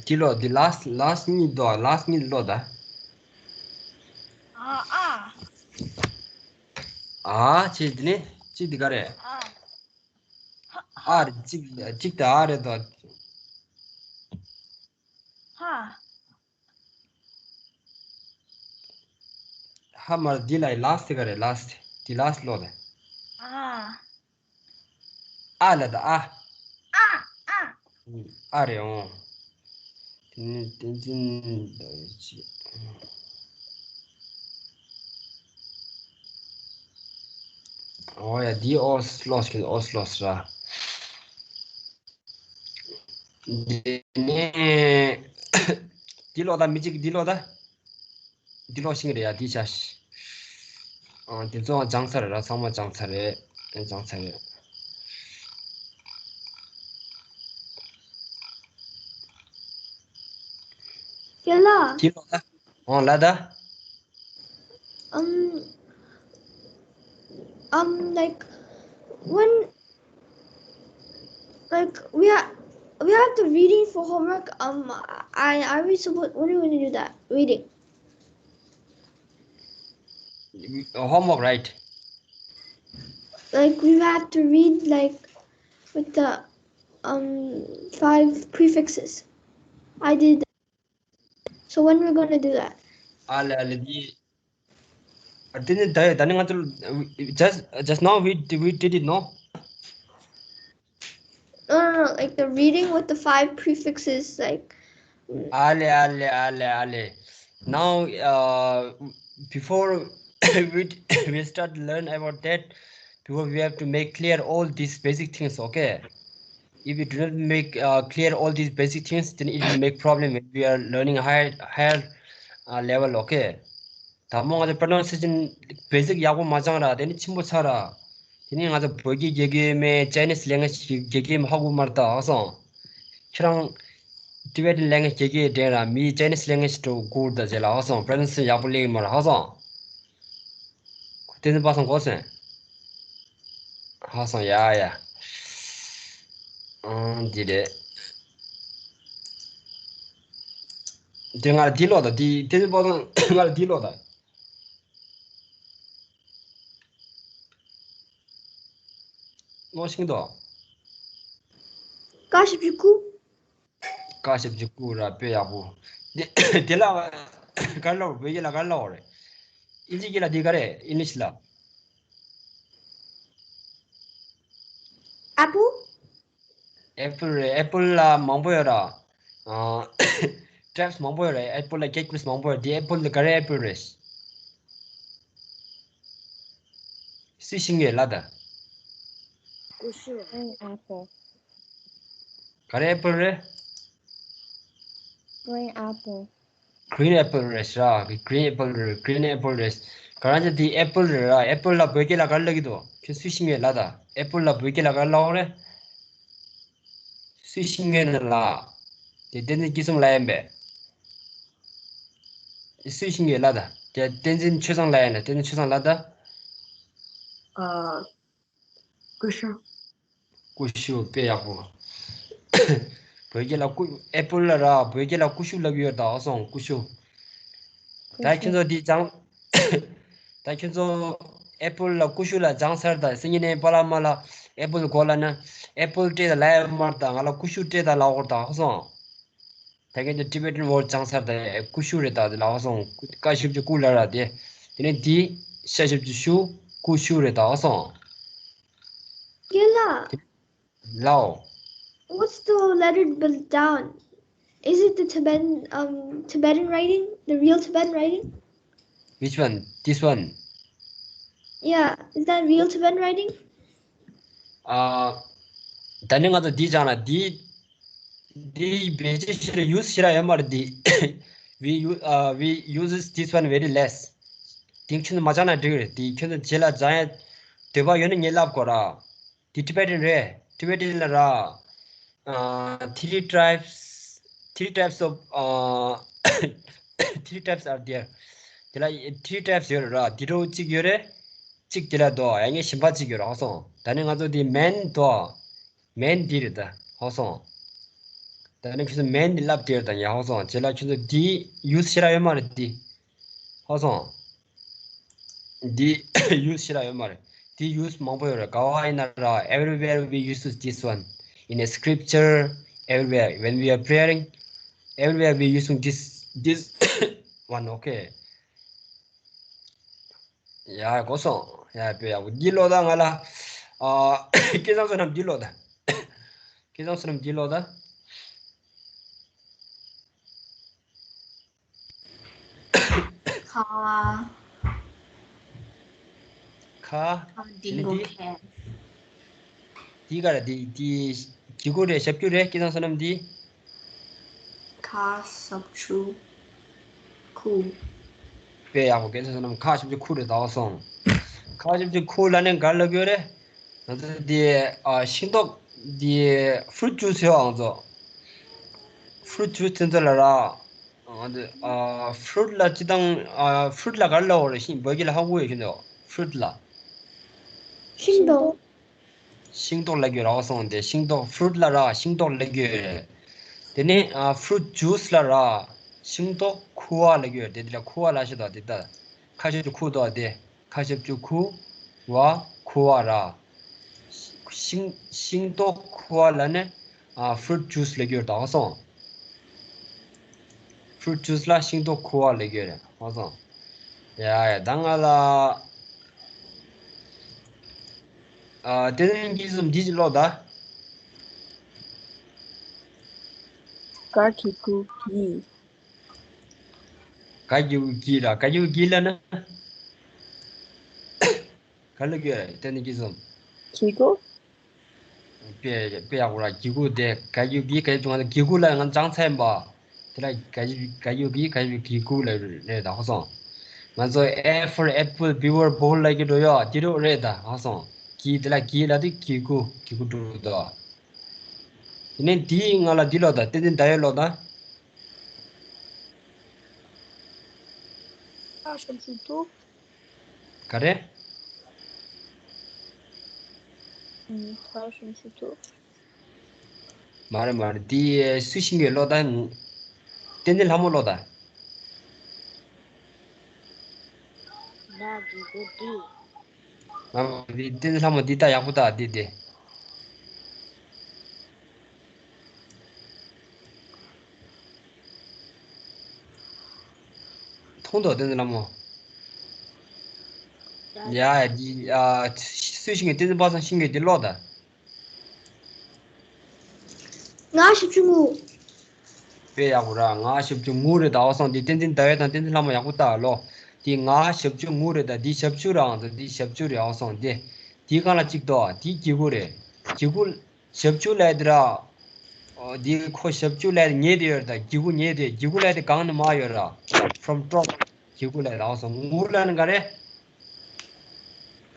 འདི་ལོ་འདི་ལ་ལ་གཉིས་དོ་ལ་གཉིས་ལོ་ད། ཨ་ཨ། ཨ་ཆེ་འདི་ནས་གཅིག་འདི་ག་རེད། ཨ། ཨ་རེད་གཅིག་གཅིག་ད་ཨ་རེད་དོ། ཧ། ཧ་མར་འདི་ལ་ལ་སྟེ་ག་རེད་ལ་སྟེ་འདི་ལ་ལོ་ད། ཨ། ཨ་ལ་ད་ཨ། ཨ་ཨ། ཨ་རེད་འོང་། དེ་ནི་ཏན་ཏན་ཅི། འོ་ཡ་འདི་ཨོ་སི་ལོ་སི་ཨོ་སི་ལོ་སི་ར། དེ་ནས་འདི་ལོ་ད་མི་གཅིག་འདི་ལོ་ད། འདི་ལོ་ཤིང་རེད་ཡ་འདི་བྱ་ཤི། ཨ་དེ་ཚོ་སྦྱངས་ཚར་ར་ཚང་མ་སྦྱངས་ཚར་རེད། སྦྱངས་ཚར་རེད། ཡ་ལ། འདི་ལོ་ད། འོང་ལ་ད། Um, um, like, when, like, we are, we have the reading for homework. Um, I, are we supposed, when are we gonna do that? Reading. Homework, right? Like, we have to read, like, with the, um, five prefixes. I did. So when we're gonna do that? ཨ་ལེ་ཨ་ལེ་འདི། ཨ་དེ་ནི་ད་ད་ནི་ང་ཚོ། Just, just now we, we did it, no? No, no, no, like the reading with the five prefixes, like. ཨ་ལེ་ཨ་ལེ་ཨ་ལེ་ཨ་ལེ། Now, uh, before we, we start learn about that, because we have to make clear all these basic things, okay? If we do not make, uh, clear all these basic things, then it will make problem when we are learning higher, higher, uh, level, okay? དང་པོ་ང་ཚོ་pronunciation basic ཡག་པོ་མ་སྦྱངས་ར་དེ་ནི་ཆེན་པོ་ཚར་ར། དེ་ནི་ང་ཚོ་བོད་སྐད་རྒྱག་གི་མེད། Chinese language རྒྱག་གི་མེད། ཧ་གོ་མ་རེད་ད། ཧ་སོང་། ཁྱེད་རང་Tibetan language རྒྱག་གི་དྲན་ར། མི་Chinese language འགྲོ་གོ་ད་རྗེས་ལ་ཧ་སོང་། pronunciation ཡག་པོ་སླེབས་ཀྱི་མ་རེད། ཧ་སོང་། དེ་ནི་པ་སོང་གོ་སོང་། ཧ་སོང་ཡ་ཡ། ཨང་འདི་རེད། དེ་ང་ལ་འདི་ཀློག་དང་། འདི་དེ་ཚོ་པོ་ང་ལ་འདི་ཀློག་དང་། ཀློག་ཤེས་འདུག་ཀ་བཞི་བཅུ་དགུ། ཀ་ཞབས་ཀྱུ་ཀུ་ར། དཔེ་ཡག་པོ། དེ་དེ་ལ་ག་རེ་ལབ། བོད་སྐད་ལ་ག་རེ་ལབ་རེད། ཨིན་ཇི་སྐད་ལ་དེ་ག་རེ། ཨིན་ལིཤ་ལ། Apple? ཨེ་པལ་རེད། ཨེ་པལ་ལ་མང་པོ་ཡོད་ར། ཨ་ཊའིབས་མང་པོ་ཡོད་རེད། ཨེ་པལ་ལ་སྐད་ཅིག་མང་པོ་ཡོད་རེད། དེ་ཨེ་པལ་དེ་ག་རེ་ཨེ་པལ་རེད། སུས་ཤེས་ཀྱི་ཡོད་ལབ་དང་། ཀུ་ཤུ། Green apple. ག་རེ་ཨེ་པལ་རེད། Green apple. Green apple རེད་ཤག Green apple རེད། Green apple རེད། ག་རང་ཅག་དེ་ཨེ་པལ་རེད་ར། ཨེ་པལ་ལ་བོད་སྐད་ལ་ག་རེ་ལབ་ཀྱི་འདུག་ཁྱོད་སུས་ཤེས་ཀྱི་ཡོད་ལབ་དང་། ཨེ་པལ་ལ་བོད་སྐད་ལ་ག་རེ་ལབ་རེད། སུས་ཤེས་ཀྱི་ཡོད་ན་ལབ། དེ་བསྟན་འཛིན་སྐྱིད་གསུམ་ལབ་ཡིན་པས། སུས་ཤེས་ཀྱི་ཡོད་ལབ་དང་། དེ་བསྟན་འཛིན་ཆོས་བཟང་ལབ་ཡིན་ན། བསྟན་འཛིན་ཆོས་བཟང་ལབ་དང་། ཨ། ཀུ་ཤུ། ཀུ་ཤུ། དཔེ་ཡག་པོ། བོད་སྐད་ལ་ཀུ། ཨེ་པལ་ལ་ར། བོད་སྐད་ལ་ཀུ་ཤུ་ལབ་ཀྱི་ཡོད་ད། ཨ་སོང་། ཀུ་ཤུ། ད་ཁྱོད་ཚོ་འདི་སྦྱང་། ད་ཁྱོད་ཚོ་ཨེ་པལ་ལ་ཀུ་ཤུ་ལབ་སྦྱངས་ཚར་དང་། སང་ཉིན་ནས་པཱ་ལགས་མ་ལགས་ཨེ་པལ་དགོས་ལབ་ན། ཨེ་པལ་སྤྲད་དང་ལབ་ཡོད་མ་རེད་ད། ང་ལ་ཀུ་ཤུ་སྤྲད་དང་ལབ་དགོས་རེད་ད། ཨ་སོང་། ད་གིན་དེ་Tibetan word སྦྱངས་ཚར་དང་། ཀུ་ཤུ་རེད་ད། དེ་ལབ་སོང་། ཀ་ཞབས་ཀྱུ་ཀུ་ལབ་ར་དེ། དེ་ནས་འདི་ཤ་ཞབས་ཀྱུ་ཤུ། ཀུ་ཤུ་རེད་ད། ཨ་སོང་། རྒན་ལགས། ལའོ། What's the letter be- down? Is it the Tibetan, um, Tibetan writing? The real Tibetan writing? Which one? This one? Yeah, is that real Tibetan writing? ཨ། ད་ནི་ང་ཚོ་འདི་སྦྱངས་ན་འདི། འདི་བེད་སྤྱོད་ཞེ་དྲག་ཡུས་ཞེ་དྲག་ཡོད་མ་རེད་འདི། We u- uh, we uses this one very less. འདི་ཁྱོད་ཚོ་མ་སྦྱངས་ན་འགྲིག་རེད། འདི་ཁྱོད་ཚོ་རྗེས་ལ་སྦྱང་ཡ་འདོད་པ་ཡོད་ན་ངས་ལབ་དགོས་ར། འདི་Tibetan རེད། Tibetan ལ་ར། ཨ། three types, three types of, uh, three types are there. དེ་ལ་three types ཡོད་རེད་ར། འདི་འདྲ་བོ་གཅིག་ཡོད་རེད། གཅིག་དེ་ལ་འདུག་ཡང་ངས་གཞན་པ་གཅིག་ཡོད་རེད། ཨ་སོང་། ད་ནི་ང་ཚོ་འདི་མན་འདུག་མན་འདི་རེད་ད། ཨ་སོང་། ད་ནི་ཁྱོད་ཚོ་མན་འདི་ལབ་དེ་རེད་ད། ཡ། ཨ་སོང་། རྗེས་ལ་ཁྱོད་ཚོ་འདི་ཡུས་ཞེ་དྲག་ཡོད་མ་རེད་འདི། ཨ་སོང་། འདི་ཡུས་ཞེ་དྲག་ཡོད་མ་རེད། འདི་ཡུས་མང་པོ་ཡོད་རེད། ག་བ་ཡིན་ན་ར། Everywhere we use this one. In a scripture, everywhere. When we are praying, everywhere we using this, this one. Okay. ཡ། གོ་སོང་། ཡ། དཔེ་ཡག་པོ། འདི་ཀློག་དང་། ང་ལ། ཨ། སྐལ་བཟང་བསོད་ནམས་འདི་ཀློག་དང་། སྐལ་བཟང་བསོད་ནམས་འདི་ཀློག་དང་། ཁ། ཁ། ཁ་འདི་ལོ་ཁ། འདི་ག་རེ། འདི་འདི་གི་གུ་རེད། ཞབས་ཀྱུ་རེད། སྐལ་བཟང་བསོད་ནམས་འདི། ཁ་ཞབས་ཀྱུ་ཁུ། དཔེ་ཡག་པོ། སྐལ་བཟང་བསོད་ནམས་ཁ་ཞབས་ཀྱུ་ཁུ་རེད། ད་སོང་། ཁ་ཞབས་ཀྱུ་ཁུ་ལབ་ནས་ག་རེ་ལབ་ཀྱི་ཡོད་རེད། ང་ཚོ་འདི། ཨ། ཤིང་ཏོག་འདི། ཕུ་རུཊ་ཇུས་ཡོད། ང་ཚོ་ཕུ་རུཊ་ཇུས་དེ་ཚོ་ལ་ར། ང་ཚོ། ཨ། ཕུ་རུཊ་ལ་སྤྱིར་བཏང་། ཨ། ཕུ་རུཊ་ལ་ག་རེ་ལབ་དགོས་རེད། ཤིང་། བོད་སྐད་ལ་ཧ་གོ་ཡོད་ཤིང་ཏོག་ཕུ་རུཊ་ལ། ཤིང་ཏོག་ཤིང་ཏོག་ལབ་ཀྱི་ཡོད་རེད། སོང་སྟེ། ཤིང་ཏོག་ཕུ་རུཊ་ལ་ར་ཤིང་ཏོག་ལབ་ཀྱི་ཡོད་རེད། དེ་ནས། ཨ། ཕུ་རུཊ་ཇུས་ལ་ར་ཤིང་ཏོག་ཁུ་བ་ལབ་ཀྱི་ཡོད་རེད། དེ་དེ་ལ་ཁུ་བ་ལབ་ཤེས་དང་། དེ་ལྟ། ཁ་ཞབས་ཀྱུ་ཁུ་འདུག་དེ། ཁ་ཞབས་ཀྱུ་ཁུ། བ། ཁུ་བ་ར། ཤིང་། ཤིང་ཏོག་ཁུ་བ་ལབ་ནས། ཨ། ཕུ་རུཊ་ཇུས་ལབ་ཀྱི་ཡོད་རེད། ད་སོང་། ཕུ་རུཊ་ཇུས་ལ་ཤིང་ཏོག་ཁུ་བ་ལབ་ཀྱི་ཡོད་རེད། ཨ་སོང་། ཡ་ཡ། ད་ང་ལ། ཨ། དེ་ནས་འདི་ཚོ་འདི་ཅིག་ཀློག་དང་། ག་གི་གུ་གི། ག་གི་གུ་གི་ར། ག་གི་གུ་གི་ལབ་ན། ག་ལ་གི་ར། དེ་ནི་གི་ཟུམ། གི་གུ། དཔེ་དཔེ་ཡག་པོ་ར། གི་གུ་དེ། ག་གི་གུ་གི། ག་གི་གུ། ང་ཚོ་གི་གུ་ལ་ང་ཚོ་སྦྱངས་ཚར་ཡིན་པ། དེ་ལ་ག་གི་གུ་གི། ག་གི་གུ་གི་གུ་ལ་རེད་ད། ཧོ་སོང་། ང་ཚོ་A for apple, B for ball ལབ་ཀྱི་འགྲོ་ཡོད། དེ་རུ་རེད་ད། ཧོ་སོང་། གི་དེ་ལ་གི་ལ་དེ་གི་གུ། གི་གུ་འགྲོ་ད། དེ་ནས་དེའི་ང་ལ་འདི་ཀློག་དང་། ཏན་ཏན་ད་ཡོད་ཀློག་དང་། ཨ་ཤམ་ཤུ་ཐུ། ག་རེ། ཨ་ཤམ་ཤུ་ཐུ། མ་རེད་མ་རེད། དེ་སུ་ཤེས་ཀྱི་ཡོད་ཀློག་དང་། ཏན་ཏན་ལྷ་མོ་ཀློག་དང་། ང་གི་གུ་དེ། ང་གི་དེ་ལྷ་མོ་འདི་ལྟ་ཡག་པོ་ལྟ། འདི་དེ། ཁོང་དུ་བསྟན་འཛིན་ལྷ་མོ། ཡ་ཡ་འདི་ཨ་སུས་ཤེས་ཀྱི། བསྟན་འཛིན་པ་སངས་ཤེས་ཀྱི་འདི་ཀློག་ད། ང་ཞབས་ཞུ་ངུ། དཔེ་ཡག་པོ་ར། ང་ཞབས་ཞུ་ངུ་རེད་ད། འོ་སོང་འདི་བསྟན་འཛིན་ཟླ་འོད་དང་བསྟན་འཛིན་ལྷ་མོ་ཡག་པོ་ལྟ་ལོ། འདི་ང་ཞབས་ཞུ་ངུ་རེད་ད། འདི་ཞབས་ཞུ་རང་ཚོ་འདི་ཞབས་ཞུ་རེད། འོ་སོང་འདི། འདི་གང་ལ་གཅིག་ཏོ། འདི་གི་གུ་རེད། གི་གུ། ཞབས་ཞུ་ལས་དེ་ར། འོ་འདི་ཁོ་ཞབས་ཞུ་ལས་དེ་ཉེ་དེ་ཡོད་རེད་ད། གི་གུ་ཉེ་དེ། གི་གུ་ལས་དེ་གང་ནས་མ་ཡོད་ར། from top། གི་གུ་ལས་ད། འོ་སོང་ངུ་ལ་ནི་ག་རེད།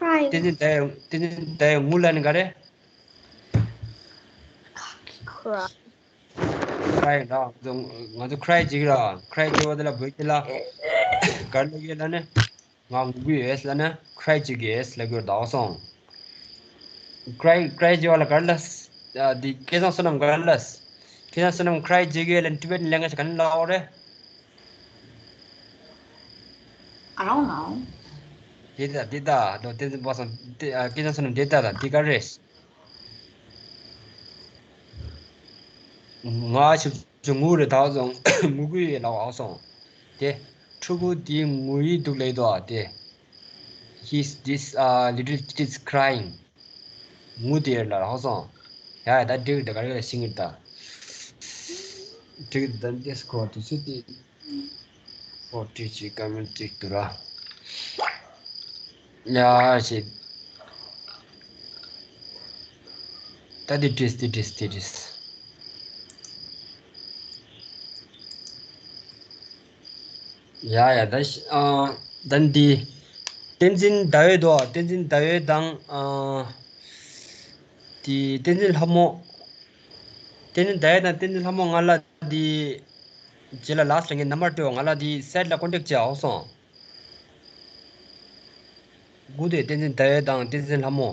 Crying. བསྟན་འཛིན་ཟླ་འོད། བསྟན་འཛིན་ཟླ་འོད་ངུ་ལ་ནི་ག་རེད། Cry. Cry ར། ང་ཚོ་cry བྱེད་ཀྱི་ར། cry བྱེད་པ་དེ་ལ་བོད་སྐད་ལ་ག་རེ་ལབ་ཡོད་ལབ་ན། ང་ངུ་གི་ཡོད་ལབ་ན་cry བྱེད་ཀྱི་ཡོད་ལབ་ཀྱི་ཡོད་ད། འོ་སོང་། cry cry བྱེད་པ་ལ་ག་རེ་ལབ། ཨ་འདི་སྐལ་བཟང་བསོད་ནམས་ག་རེ་ལབ། སྐལ་བཟང་བསོད་ནམས་cry བྱེད་ཀྱི་ཡོད་ལབ་ན་Tibetan language ག་རེ་ལབ་འོ་རེད། I don't know. དེ་ད་དེ་ད་དོ། བསྟན་འཛིན་པ་སངས། དེ་ཨ་སྐལ་བཟང་བསོད་ནམས་དེ་ད་ད་དེ་ག་རེད། ང་ཞབས་ཞུ་ངུ་རེད་ད། འོ་སོང་ངུ་གི་ཡོད་ལབ། འོ་སོང་དེ། ཕྲུ་གུ་དེ་ངུ་ཡི་འདུག་ལབ་དོ་དེ། He's this uh, little kid is crying. ངུ་དེ་ལ་ཧ་སོང་། ཡ་ཡ་ད་འགྲིག་ད། ག་རེ་ལ་ཤིང་གི་ད། འགྲིག་ད། འདི་སྐོར་དུ་སུ་དེ། ཧོ་ཏི་ཅི་ཀ་མན་ཏི་ཏུ་ར། ཡ་ཞེ། ད་དེ་དྲིས་དེ་དྲིས་དེ་དྲིས། ཡ་ཡ་ད་ཤ་ཨ་ད་འདི། བསྟན་འཛིན་ཟླ་འོད་དོ། བསྟན་འཛིན་ཟླ་འོད་དང་ཨ་དེ་བསྟན་འཛིན་ལྷ་མོ། བསྟན་འཛིན་ཟླ་འོད་དང་བསྟན་འཛིན་ལྷ་མོ་ང་ལ་འདི། རྗེས་ལ་last ལ་ངས་number སྤྲོད། ང་ལ་འདི་site ལ་contact བྱེད་ཨོ་སོང་། སྒུག་དེ་བསྟན་འཛིན་ཟླ་འོད་དང་བསྟན་འཛིན་ལྷ་མོ།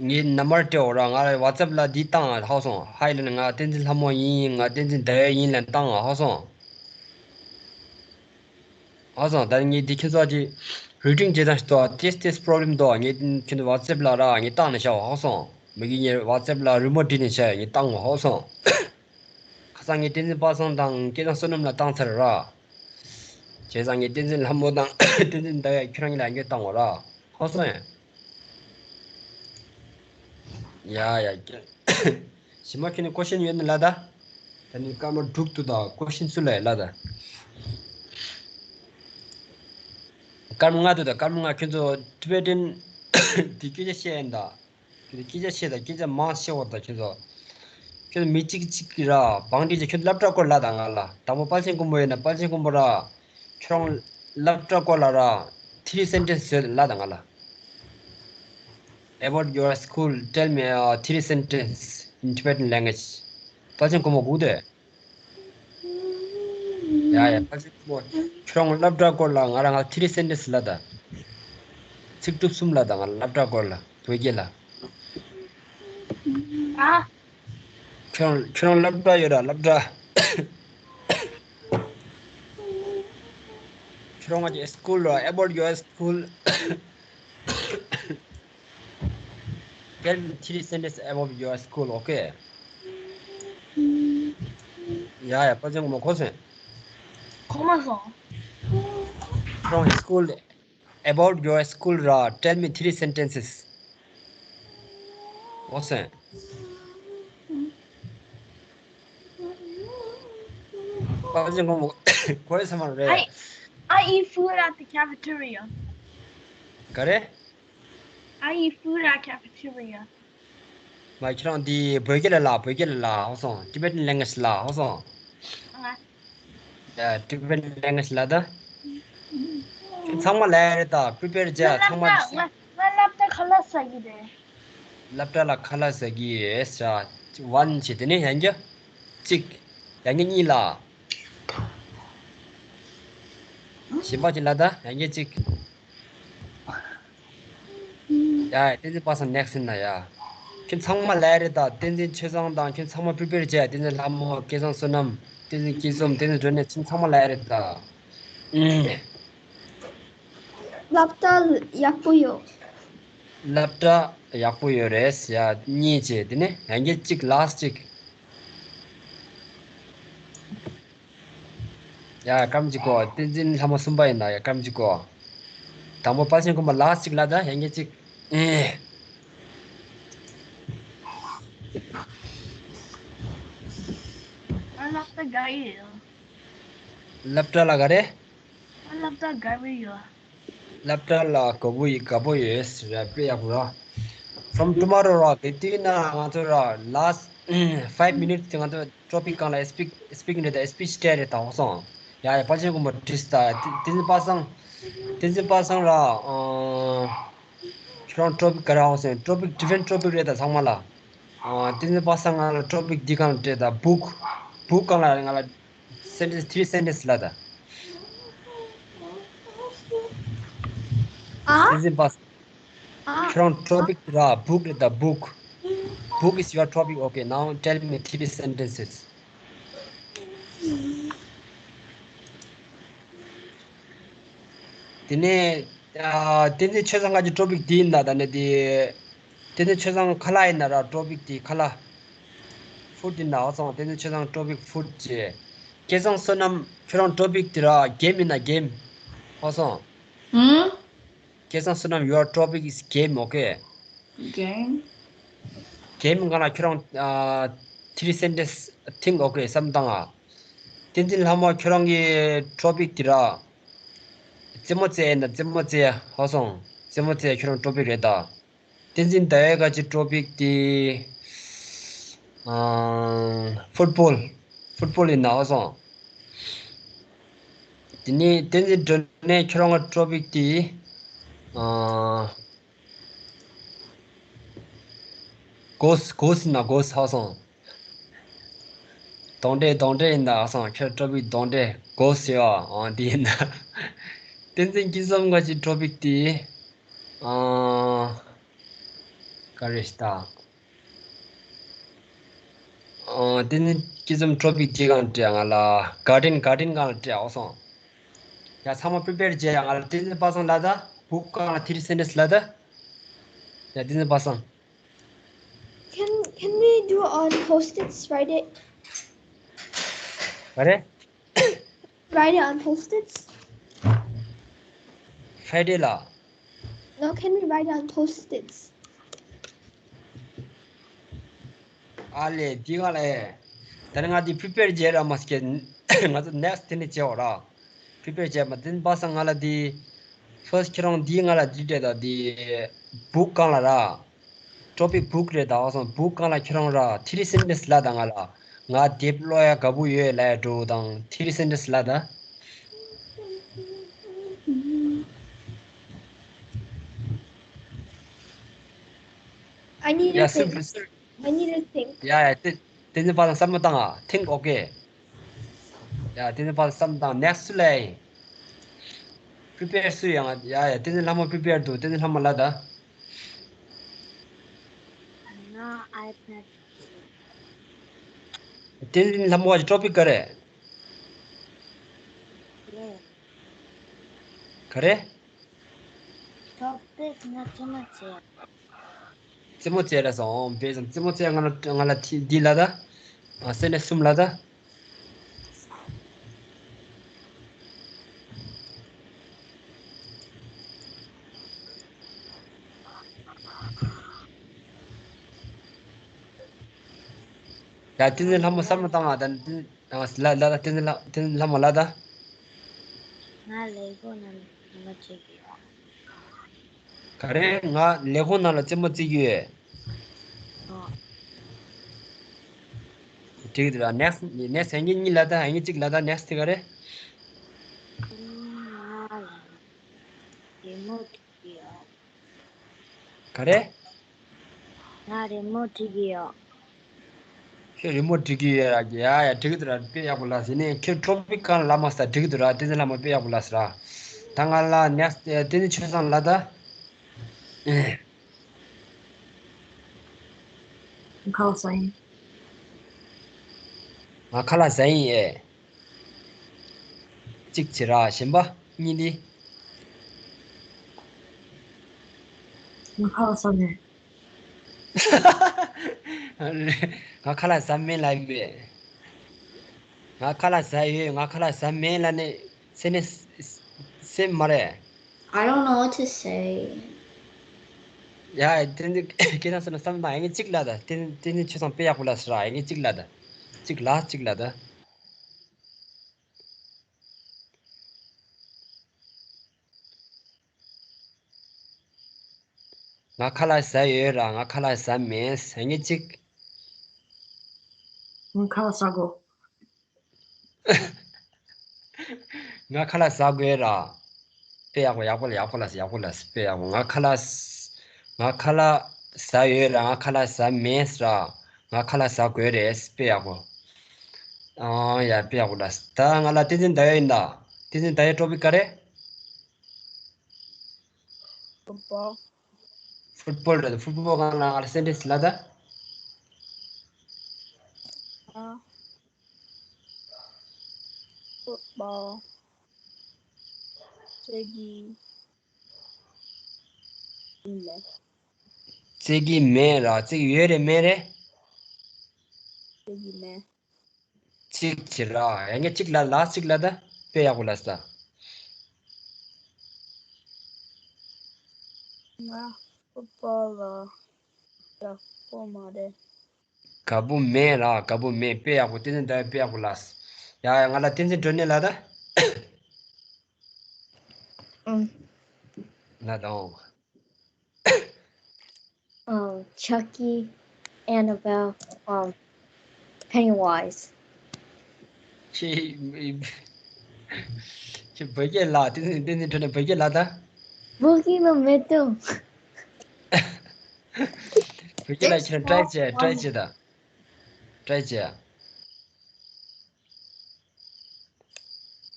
ངའི་number སྤྲད་འོ་ར། ང་ལ་WhatsApp ལ་འདི་བཏང་ཧ་སོང་། Hi ལབ་ན་ང་བསྟན་འཛིན་ལྷ་མོ་ཡིན། ང་བསྟན་འཛིན་ཟླ་འོད་ཡིན་ལབ་བཏང་ཧ་སོང་། ཧ་སོང་། ད་ངས་འདི་ཁྱེད་ཚོ་ཅིག་reading བྱེད་སྟངས་ཤིག་ཏོ། this this problem ཏོ། ངས་ཁྱེད་ཚོ་WhatsApp ལ་ར་ངས་བཏང་ནས་བཞག་ཧ་སོང་། མ་གི་ངས་WhatsApp ལ་remote delete ནས་བཞག་ངས་བཏང་ཧ་སོང་། ཁ་སང་ངས་བསྟན་འཛིན་པ་སངས་དང་སྐལ་བཟང་བསོད་ནམས་ལ་བཏང་ཚར་ར། བྱས་ཙང་ངས་བསྟན་འཛིན་ལྷ་མོ་དང་བསྟན་འཛིན་ཟླ་འོད་ཁྱོད་རང་གཉིས་ལ་ཡང་བཏང་འོ་ར། ཧ་སོང་ཡ། ཡ་ཡ་ཀྱེ། ཞི་མ་ཁྱོད་ནི་question ཡོད་ནི་ལ་ད། ད་ནི་སྐར་མ་དྲུག་ཏུ་ད་question སུ་ལ་ཡ་ལ་ད། སྐར་མ་ལྔ་དུ་ད། སྐར་མ་ལྔ། ཁྱོད་ཚོ་Tibetan དེ་སྐད་ཆ་བཤད་ཡིན་ད། ཁྱོད་ཚོ་སྐད་ཆ་བཤད་ད། སྐད་ཆ་མང་བཤད་འོ་ད་ཁྱོད་ཚོ། ཁྱོད་ཚོ་མི་གཅིག་གཅིག་གི་ར་བང་སྒྲིག་ཅིག་ཁྱོད་ཚོ་སློབ་གྲྭ་སྐོར་ལ་ད་ང་ལ། དང་པོ་དཔལ་ཆེན་སྐུ་འབུམ་ཡོད་ན་དཔལ་ཆེན་སྐུ་འབུམ་ར། ཁྱོད་རང་སློབ་གྲྭ་སྐོར་ལ་ར། three sentence བཟོས་ལ་ད་ང་ལ། About your school, tell me uh, three sentence in Tibetan language. དཔལ་ཆེན་སྐུ་འབུམ་སྒུག་དེ། ཡ་ཡ། དཔལ་ཆེན་སྐུ་འབུམ། ཁྱོད་རང་སློབ་གྲྭ་སྐོར་ལ་ང་རང་ང་three sentence ལ་ད། ཚིག་གྲུབ་གསུམ་ལ་ད་ང་སློབ་གྲྭ་སྐོར་ལ་བོད་སྐད་ལ། ཨ། ཁྱོད་རང་ཁྱོད་རང་སློབ་གྲྭ་ཡོད་ར་སློབ་གྲྭ། ཁྱོད་རང་ང་ཅི་school ར། About your school. Tell me three sentences about your school, okay? ཡ་ཡ། དཔལ་ཆེན་སྐུ་འབུམ་གོ་སོང་། གོ་མ་སོང་། From school, about your school ར། Tell me three sentences. གོ་སོང་། དཔལ་ཆེན་སྐུ་འབུམ་གོ་ཡ་ས་མ་རེད། I, I eat food at the cafeteria. ག་རེ། I eat food at cafeteria. མ་ཁྱེད་རང་འདི་བོད་སྐད་ལ་ལ། བོད་སྐད་ལ་ལ་ཧོ་སོང་། Tibetan language ལ་ཧོ་སོང་། ཨ། ཡ། Tibetan language ལ་ད། ཚང་མ་ལ་ཡ་རེད་ད། Prepare བྱས་ཚང་མ། ང་ང་སློབ་གྲྭ་ཁ་ལག་ཟ་གི་རེད། སློབ་གྲྭ་ལ་ཁ་ལག་ཟ་གི་ཡོད་ས། One བྱས། དེ་ནས་ཡང་བསྐྱར་གཅིག་ཡང་བསྐྱར་གཉིས་ལ། གཞན་པ་ཅིག་ལ་ད་ཡང་བསྐྱར་གཅིག་ཡ། བསྟན་འཛིན་པ་སངས་next ཡིན་ན་ཡ། ཁྱོད་ཚང་མ་ལ་ཡ་རེད་ད། བསྟན་འཛིན་ཆོས་བཟང་དང་ཁྱོད་ཚང་མ་prepare བྱས། བསྟན་འཛིན་ལྷ་མོ། སྐལ་བཟང་བསོད་ནམས། བསྟན་འཛིན་སྐྱིད་འཛོམས། བསྟན་འཛིན་སྒྲོན་ནས། ཁྱོད་ཚང་མ་ལ་ཡ་རེད་ད། ཨུམ། སློབ་གྲྭ་ཡག་པོ་ཡོད། སློབ་གྲྭ་ཡག་པོ་ཡོད་རེད་ཡ། གཉིས་བྱས། དེ་ནས་ཡང་བསྐྱར་གཅིག last གཅིག་ཡ་སྐར་མ་གཅིག་གོ། བསྟན་འཛིན་ལྷ་མོ་གསུམ་པ་ཡིན་ན། ཡ་སྐར་མ་གཅིག་གོ། དང་པོ་དཔལ་ཆེན་ཀུན་དགའ་ལགས་གཅིག་ལ་ད་ཡན་གྱི་གཅིག་ཨེ། ཨ་ལགས་ད་ག་ཡི་ཡོད། སློབ་གྲྭ་ལ་ག་རེ། ཨ་ལགས་ད་ག་བི་ཡོད། སློབ་གྲྭ་ལ་དགའ་པོ་ཡི་དགའ་པོ་ཡོད་ར། དཔེ་ཡག་པོ་ར། From tomorrow ར་གི་དུས་ན་ང་ཚོ་ར་last five minutes དེ་ང་ཚོ་topic སྒང་ལ་speak speaking རེད་ད། speech སྤྲད་རེད་ད། འོ་སོང་། ཡ་ཡ་དཔལ་ཆེན་ཀུན་དགའ་བྲིས་ད། བསྟན་འཛིན་པ་སངས། བསྟན་འཛིན་པ་སངས་ར། ཨ་ཁྱོད་རང་topic ག་རེ། འོ་སོང་། topic different topic རེད་ད་ཚང་མ་ལ། ཨ་བསྟན་འཛིན་པ་སངས་ང་ལ་topic འདི་སྒང་ལ་སྤྲད་ད། book book སྒང་ལ་ང་ལ། sentence three sentence ལ་ད། ཨ། བསྟན་འཛིན་པ། ཨ། ཁྱོད་རང་topic ར་book རེད་ད། book book is your topic. Okay, now tell me three sentences. དེ་ནས་ཨ་བསྟན་འཛིན་ཆོས་བཟང་ང་གི་topic འདི་ཡིན་ད། ད་ནས་དེ་བསྟན་འཛིན་ཆོས་བཟང་ཁ་ལག་ཡིན་ན་ར་topic དེ་ཁ་ལག་food ཡིན་ན། འོ་སོང་། བསྟན་འཛིན་ཆོས་བཟང་topic food བྱས། སྐལ་བཟང་བསོད་ནམས་ཁྱོད་རང་topic དེ་ར་game ཡིན་ན་game། འོ་སོང་། ཧུམ། སྐལ་བཟང་བསོད་ནམས your topic is game. Okay. game game སྒང་ལ་ཁྱོད་རང་ཨ་three sentence think. Okay བསམ་བཏང་ཨ། བསྟན་འཛིན་ལྷ་མོ་ཁྱོད་རང་གི་topic དེ་ར་རྩེད་མོ་རྩེ་ཡིན་ན་རྩེད་མོ་རྩེ། འོ་སོང་། རྩེད་མོ་རྩེ་ཁྱོད་རང་topic རེད་ད། བསྟན་འཛིན་ཟླ་བའི་ག་ཅི་topic དེ་ཨ་football football ཡིན་ན། འོ་སོང་། དེ་ནས་བསྟན་འཛིན་སྒྲོན་མེ་ཁྱོད་རང་གི་topic དེ་ཨ་ghost ghost ཡིན་ན་ghost། འོ་སོང་། གདོན་འདྲེ་གདོན་འདྲེ་ཡིན་ད། འོ་སོང་། ཁྱོད་topic གདོན་འདྲེ། ghost ཡོད་ཨ། འདི་ཡིན་ད། བསྟན་འཛིན་སྐྱིད་འཛོམས་ག་ཅི་topic དེ་ཨ་ག་རེ་ཞིག་ད། ཨ་བསྟན་འཛིན་སྐྱིད་འཛོམས་topic དེ་སྒང་སྤྲད་ང་ལ། garden garden སྒང་ལ་སྤྲད། འོ་སོང་། ཡ་ཚང་མ་prepare བྱས་ཡ། ང་ལ་བསྟན་འཛིན་པ་སངས་ལ་ད་book སྒང་ལ་three sentence ལ་ད། ཡ་བསྟན་འཛིན་པ་སངས། Can can we do on post-its Friday? ག་རེ། Write it on post-its? Friday ལ། No, can we write it on post-its? ཨ་ལེ་འདི་ང་ལ་ཨེ། ད་ནི་ང་འདི་prepare བྱས་ར་མ་སྐྱེ། ང་ཚོ་next དེ་ནས་བྱེད་འོ་ར། prepare བྱས་མ་དེ་པ་སངས་ང་ལ་འདི། first ཁྱེད་རང་འདི་ང་ལ་འདི་སྤྲད་ད་འདི། book སྒང་ལ་ར། topic book རེད་ད། འོ་སོང་། book སྒང་ལ་ཁྱེད་རང་ར་three sentence ལ་ད་ང་ལ། ང་དེབ་ཀློག་ཡ་དགའ་པོ་ཡོད་ལབ་ཡ་འགྲོ་དང་three sentence ལ་ད། I need to ཡ་སུ་think. སུ། I need to think. ཡ་ཡ་དེ་དེ་ནི་པ་སངས་བསམ་བློ་བཏང་ཨ། think. Okay. ཡ་དེ་ནི་པ་སངས་བསམ་བློ་བཏང་། next སུ་ལ་ཡིན། prepare སུ་ཡང་ཡ་ཡ་དེ་ནི་ལྷ་མོ་prepare འདུག་དེ་ནི་ལྷ་མོ་ལ་ད། ང་iPad བསྟན་འཛིན་ལྷ་མོ་བ་གི་topic ག་རེ། ལེ། ག་རེ། topic ང་རྩེད་མོ་རྩེ། རྩེད་མོ་རྩེ་ར་སོང་བས་སམ། རྩེད་མོ་རྩེ། ང་ལ་ང་ལ་ཐི་འདི་ལ་ད། ཨ་སེ་ནས་གསུམ་ལ་ད། ཡ་བསྟན་འཛིན་ལྷ་མོ་བསམ་བློ་བཏང་ཨ། ད་བསྟན་ལ་ལ་ད་བསྟན་འཛིན་ལྷ་བསྟན་འཛིན་ལྷ་མོ་ལ་ད། ང་ལས་ཁུངས་ནང་ལ་རྩེད་མོ་རྩེ་གི་ཡོད། ག་རེ། ང་ལས་ཁུངས་ནང་ལ་རྩེད་མོ་རྩེ་གི་ཡོད། ཨོ། འགྲིག་འདུག་ར། next next ཡང་གཉིས་ལ་ད། ཡང་གཅིག་ལ་ད། next དེ་ག་རེ། ང་ལ་རི་མོ་རྩེ་གི་ཡོད། ག་རེ། ང་རི་མོ་བྲིས་ཀྱི་ཡོད། ཁྱོད་རི་མོ་བྲིས་ཀྱི་ཡོད་ར། ཡ་ཡ་འགྲིག་གི་འདུག་ར། དཔེ་ཡག་པོ་ལབ་ཟིན་ནས། ཁྱོད་topic གང་ལབ་མ་ས་འགྲིག་གི་འདུག་ར། བསྟན་འཛིན་ལྷ་མོ་དཔེ་ཡག་པོ་ལབ་སོང་ར། ད་ང་ལ་next བསྟན་འཛིན་ཆོས་བཟང་ལ་ད། ཁ་ལག་ཟ་ཡིན། ང་ཁ་ལག་ཟ་ཡིན་ཨེ། གཅིག་བྱེད་ར། གཞན་པ་གཉིས་འདི། ང་ཁ་ལག་ཟ་མེད། ང་ཁ་ལག་ཟ་མེད་ལབ་ཡིན་པས། ང་ཁ་ལག་ཟ་ཡོད། ང་ཁ་ལག་ཟ་མེད་ལབ་ནས་སེམས་ནས་སེམས་མ་རེད། I don't know what to say. ཡ་དེ་ནི་ཁྱེད་རང་སེམས་ནས་བསམ་བློ་བཏང་། ཡ་ངས་གཅིག་ལབ་ད། དེ་ནི་དེ་ནི་ཆོས་ཚང་དཔེ་ཡག་པོ་ལབ་ཟེར་ར། ཡ་ངས་གཅིག་ལབ་ད། གཅིག་ལབ་གཅིག་ལབ་ད། ང་ཁ་ལག་ཟ་ཡོད་ར། ང་ཁ་ལག་ཟ་མེད། ཟ་ངེས་གཅིག་ང་ཁ་ལག་ཟ་དགོས། ང་ཁ་ལག་ཟ་དགོས་ར། དཔེ་ཡག་པོ་ཡག་པོ་ལ་ཡག་པོ་ལ་ཡག་པོ་ལ་དཔེ་ཡག་པོ། ང་ཁ་ལག་ང་ཁ་ལག་ཟ་ཡོད་ར། ང་ཁ་ལག་ཟ་མེད་ར། ང་ཁ་ལག་ཟ་དགོས་རེད། དཔེ་ཡག་པོ། ཨང་ཡ་དཔེ་ཡག་པོ་ལ། ད་ང་ལ་བསྟན་འཛིན་ཟླ་བ་ཡིན་ད། བསྟན་འཛིན་ཟླ་བའི་ཊོ་པིག་ག་རེ། Football. Football རེད། Football གང་ལ་ང་ལ་སེན་ཊེན་སི་ལ་ད། ཨ། Football. ཙེ་གི་མེད། ཙེ་གི་མེད་ར། ཙེ་གི་ཡོད་རེད་མེད་རེད། ཙེ་གི་མེད། གཅིག་བྱེད་ར། ཡ་ངས་གཅིག་ལ་ལ་གཅིག་ལ་ད། དཔེ་ཡག་པོ་ལ་ས། ང་ཕུ་པོ་ལ་དགའ་པོ་མ་རེད། དགའ་པོ་མེད་ར། དགའ་པོ་མེད། དཔེ་ཡག་པོ། དེ་ནི་ད་དཔེ་ཡག་པོ་ལ་ས། ཡ་ཡ་ང་ལ་བསྟན་འཛིན་སྒྲོན་ནེ་ལ་ད། ཨང་། ལ་དང་། Um, Chucky, Annabelle, um, Pennywise. ཁྱེད་ཁྱེད་བོད་སྐད་ལ་དེ་ནི་དེ་ནི་དྲན་ནས་བོད་སྐད་ལ་ད། བོད་སྐད་ལ་མེད་དོ། བོད་སྐད་ལ་ཁྱེད་ཊ་རའི་བྱས། ཊ་རའི་བྱས་ད། ཊ་རའི་བྱས།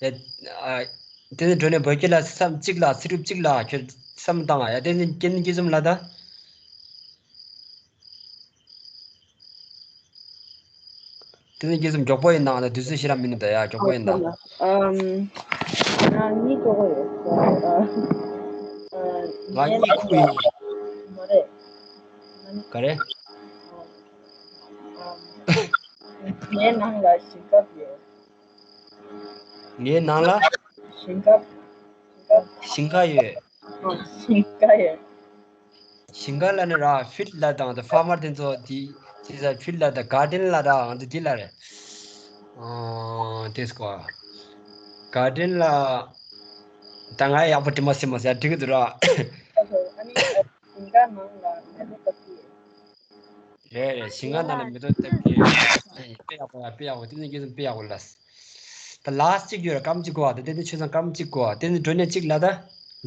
ཡ། ཨ། དེ་ནི་སྒྲོན་ནེ་བོད་སྐད་ལ་བསམ་གཅིག་ལ། ཚིག་གྲུབ་གཅིག་ལ་ཁྱོད་བསམ་བཏང་ཨ། ཡ་དེ་ནི་སྐྱེ་ནི་སྐྱེ་ཙམ་ལ་ད། དེ་ནི་སྐྱེ་ཙམ་མགྱོགས་པོ་ཡིན་ནའང་ད་དུས་ཚོད་ཤི་ར་མི་ནུས་ད། ཡ་མགྱོགས་པོ་ཡིན་ད། ཨམ། ང་གཉིས་མགྱོགས་པོ་ཡོད། ཨ། ང་གཉིས་ཁུག་ཡིན། མ་རེད། ག་རེ། ངའི་ནང་ལ་ཞིང་ཁ་ཡོད། ངའི་ནང་ལ། ཞིང་ཁ། ཞིང་ཁ་ཡོད། ཨ། ཞིང་ཁ་ཡོད། ཞིང་ཁ་ལ་ནི་ར་ཕིལ་ལ་དང་ད་ཕར་མར་དེ་ཚོ་དེ་དེ་ས་ཕིལ་ལ་ད་གར་ཌེན་ལ་ར་ང་ཚོ་དེ་ལ་རེད། ཨ། དེ་སྐོར་གར་ཌེན་ལ་ད་ང་ཡག་པོ་དྲི་མ་ཟེར་མ་ཟེར་འགྲིག་གི་འདུག་ར། ཨ་ནི་ཞིང་ཁ་ནང་ལ་མེ་ཏོག་བཏབ་ཀྱི། རེད་རེད། ཞིང་ཁ་ནང་ལ་མེ་ཏོག་བཏབ་ཀྱི། དཔེ་ཡག་པོ་ཡ། དཔེ་ཡག་པོ། དེ་ནས་སྐྱེ་ཙམ་དཔེ་ཡག་པོ་ལ། ད་ལ་སི་ཊི་གཅིག་ཡོད་ར། སྐར་མ་གཅིག་གོ་བ། ད་དེ་ནས་ཆོས་ཚང་སྐར་མ་གཅིག་གོ་བ། དེ་ནས་སྒྲོན་ནེ་གཅིག་ལ་ད།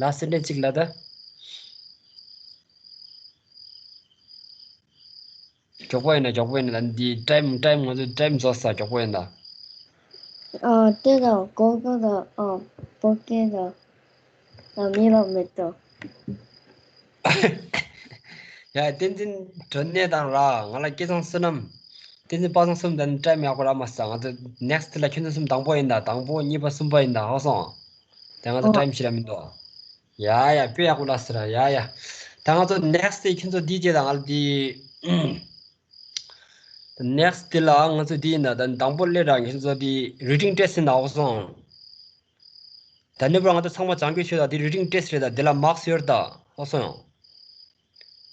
ལ་སི་ཊི་སེན་ཊེན་སི་གཅིག་ལ་ད། མགྱོགས་པོ་ཡིན་ན། མགྱོགས་པོ་ཡིན་ན། ད་འདི་ཊའིམ་ཊའིམ་ང་ཚོ་ཊའིམ་རྫོགས་ས། མགྱོགས་པོ་ཡིན་ད། ཨ། དེ་དང་གོ་གོ་དང་། ཨ། བོད་སྐད་དང་། ཨ། མི་ལ་མེ་ཏོག་ཡ་བསྟན་འཛིན་སྒྲོན་ནེ་དང་ར། ང་ལ་སྐལ་བཟང་བསོད་ནམས། བསྟན་འཛིན་དཔལ་བཟང་གསུམ་དང་ཊའིམ་ཡག་པོ་རག་མ་སོང་། ང་ཚོ་ནེག་སི་ཊི་ལ་ཁྱོད་ཚོ་གསུམ། དང་པོ་ཡིན་ད། དང་པོ། གཉིས་པ། གསུམ་པ་ཡིན་ད། ཧ་སོང་། ད་ང་ཚོ་ཨོ། ཊའིམ་ཞིག་ར་མི་འདུག་ཡ་ཡ་དཔེ་ཡག་པོ་ལ་ཟེར་ར། ཡ་ཡ། ད་ང་ཚོ་ནེག་སི་ཊི་ཁྱོད་ཚོ་འདི་བྱེད་དང་། ང་ལ་འདི། ནེག་སི་ཊི་ལ་ང་ཚོ་འདི་ཡིན་ད། ད་དང་པོ་སླེབས་ར་ཁྱོད་ཚོ་འདི་རི་ཌིང་ཊེ་སི་ཊི་ཡིན་ད། ཧ་སོང་། ད་ནི་པར་ང་ཚོ་ཚང་མ་སྦྱང་རྒྱུ་ཆོད་ད། འདི་རི་ཌིང་ཊེ་སི་ཊི་རེད་ད། འདི་ལ་མཱག་སི་ཡོད་ད། ཧ་སོང་།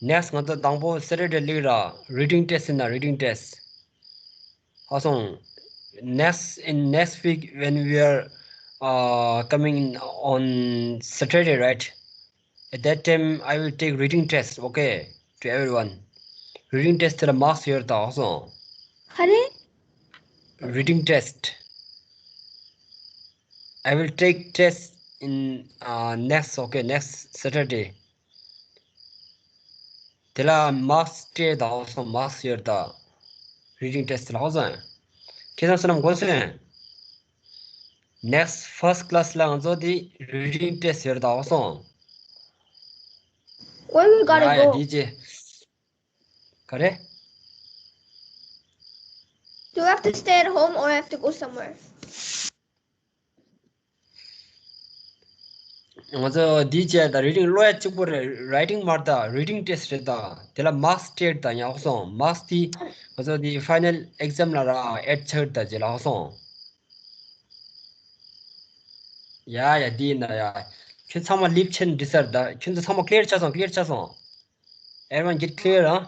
ནེག་སི་ཊི་ང་ཚོ་དང་པོ་སེ་ཊར་ཌེ་སླེབས་ར། རི་ཌིང་ཊེ་སི་ཊི་ཡིན་ན། རི་ཌིང་ཊེ་སི་ཊི། ཧ་སོང་། Next, in next week when we are, uh, coming on Saturday, right? At that time, I will take reading test, okay, to everyone. Reading test ལ་མཱག་སི་ཡོད་ད། ཧ་སོང་། ག་རེ། Reading test. I will take test in, uh, next, okay, next Saturday. དེ་ལ་མཱག་སི་སྤྲད་ད། ཧ་སོང་། མཱག་སི་ཡོད་ད། རི་ཌིང་ཊེ་སི་ཊི་ལ། ཧ་སོང་། ཁྱེད་རང་བསོད་ནམས་དགོངས་སོང་། Next first class ལ་ང་ཚོ་དེ་རི་ཌིང་ཊེ་སི་ཊི་ཡོད་ད། ཧ་སོང་། Where we gotta ཡ་ཡ། go? འདི་རྗེས། ག་རེ། Do I have to stay at home or I have to go somewhere? ང་ཚོ་འདི་བྱས་ད། རི་ཌིང་ཀློག་ཡ་གཅིག་པོ་རེད། རའི་ཊིང་མ་རེད་ད། རི་ཌིང་ཊེ་སི་ཊི་རེད་ད། དེ་ལ་མཱག་སི་སྤྲད་ད། ཡ་ཧ་སོང་། མཱག་སི་དེ་ང་ཚོ་དེ་ཕའི་ནལ་ཨེག་ཛམ་ལ་ར་ཨེཌ་ཆགས་ད། རྗེས་ལ་ཧ་སོང་། ཡ་ཡ་འདི་ཡིན་ན་ཡ། ཁྱོད་ཚང་མ་ལིབ་ཆེན་འདྲི་སར་ད་ཁྱོད་ཚོ་ཚང་མ་ཀླེར་ཆགས་སོང་ཀླེར་ཆགས་སོང་། Everyone get clear, huh?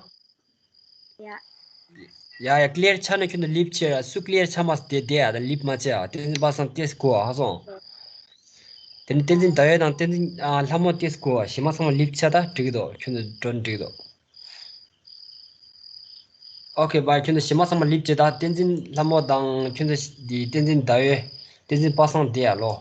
Yeah. ཡ་ཡ་ཀླེར་ཆགས་ན་ཁྱོད་ཚོ་ལིབ་ཆེ་ཡ་སུ་ཀླེར་ཆགས་མ་དེ་དེ་ཡ་ད་ལིབ་མ་ཆེ་ཡ་བསྟན་འཛིན་པ་སངས་ཏེས་གོ་ཧ་སོང་། དེ་ནི་བསྟན་འཛིན་ཟླ་འོད་དང་བསྟན་འཛིན་ཨ་ལྷ་མོ་ཏེས་གོ་ཞི་མ་ཚང་མ་ལིབ་ཆགས་ད་འགྲིག་གི་འདུག་ཁྱོད་ཚོ་འགྲོ་འགྲིག་འདུག Okay, bye. ཁྱོད་ཚོ་ཞི་མ་ཚང་མ་ལིབ་ཆེ་ད་བསྟན་འཛིན་ལྷ་མོ་དང་ཁྱོད་ཚོ་འདི་བསྟན་འཛིན་ཟླ་འོད་བསྟན་འཛིན་པ་སངས་དེ་ཡ་ལོ།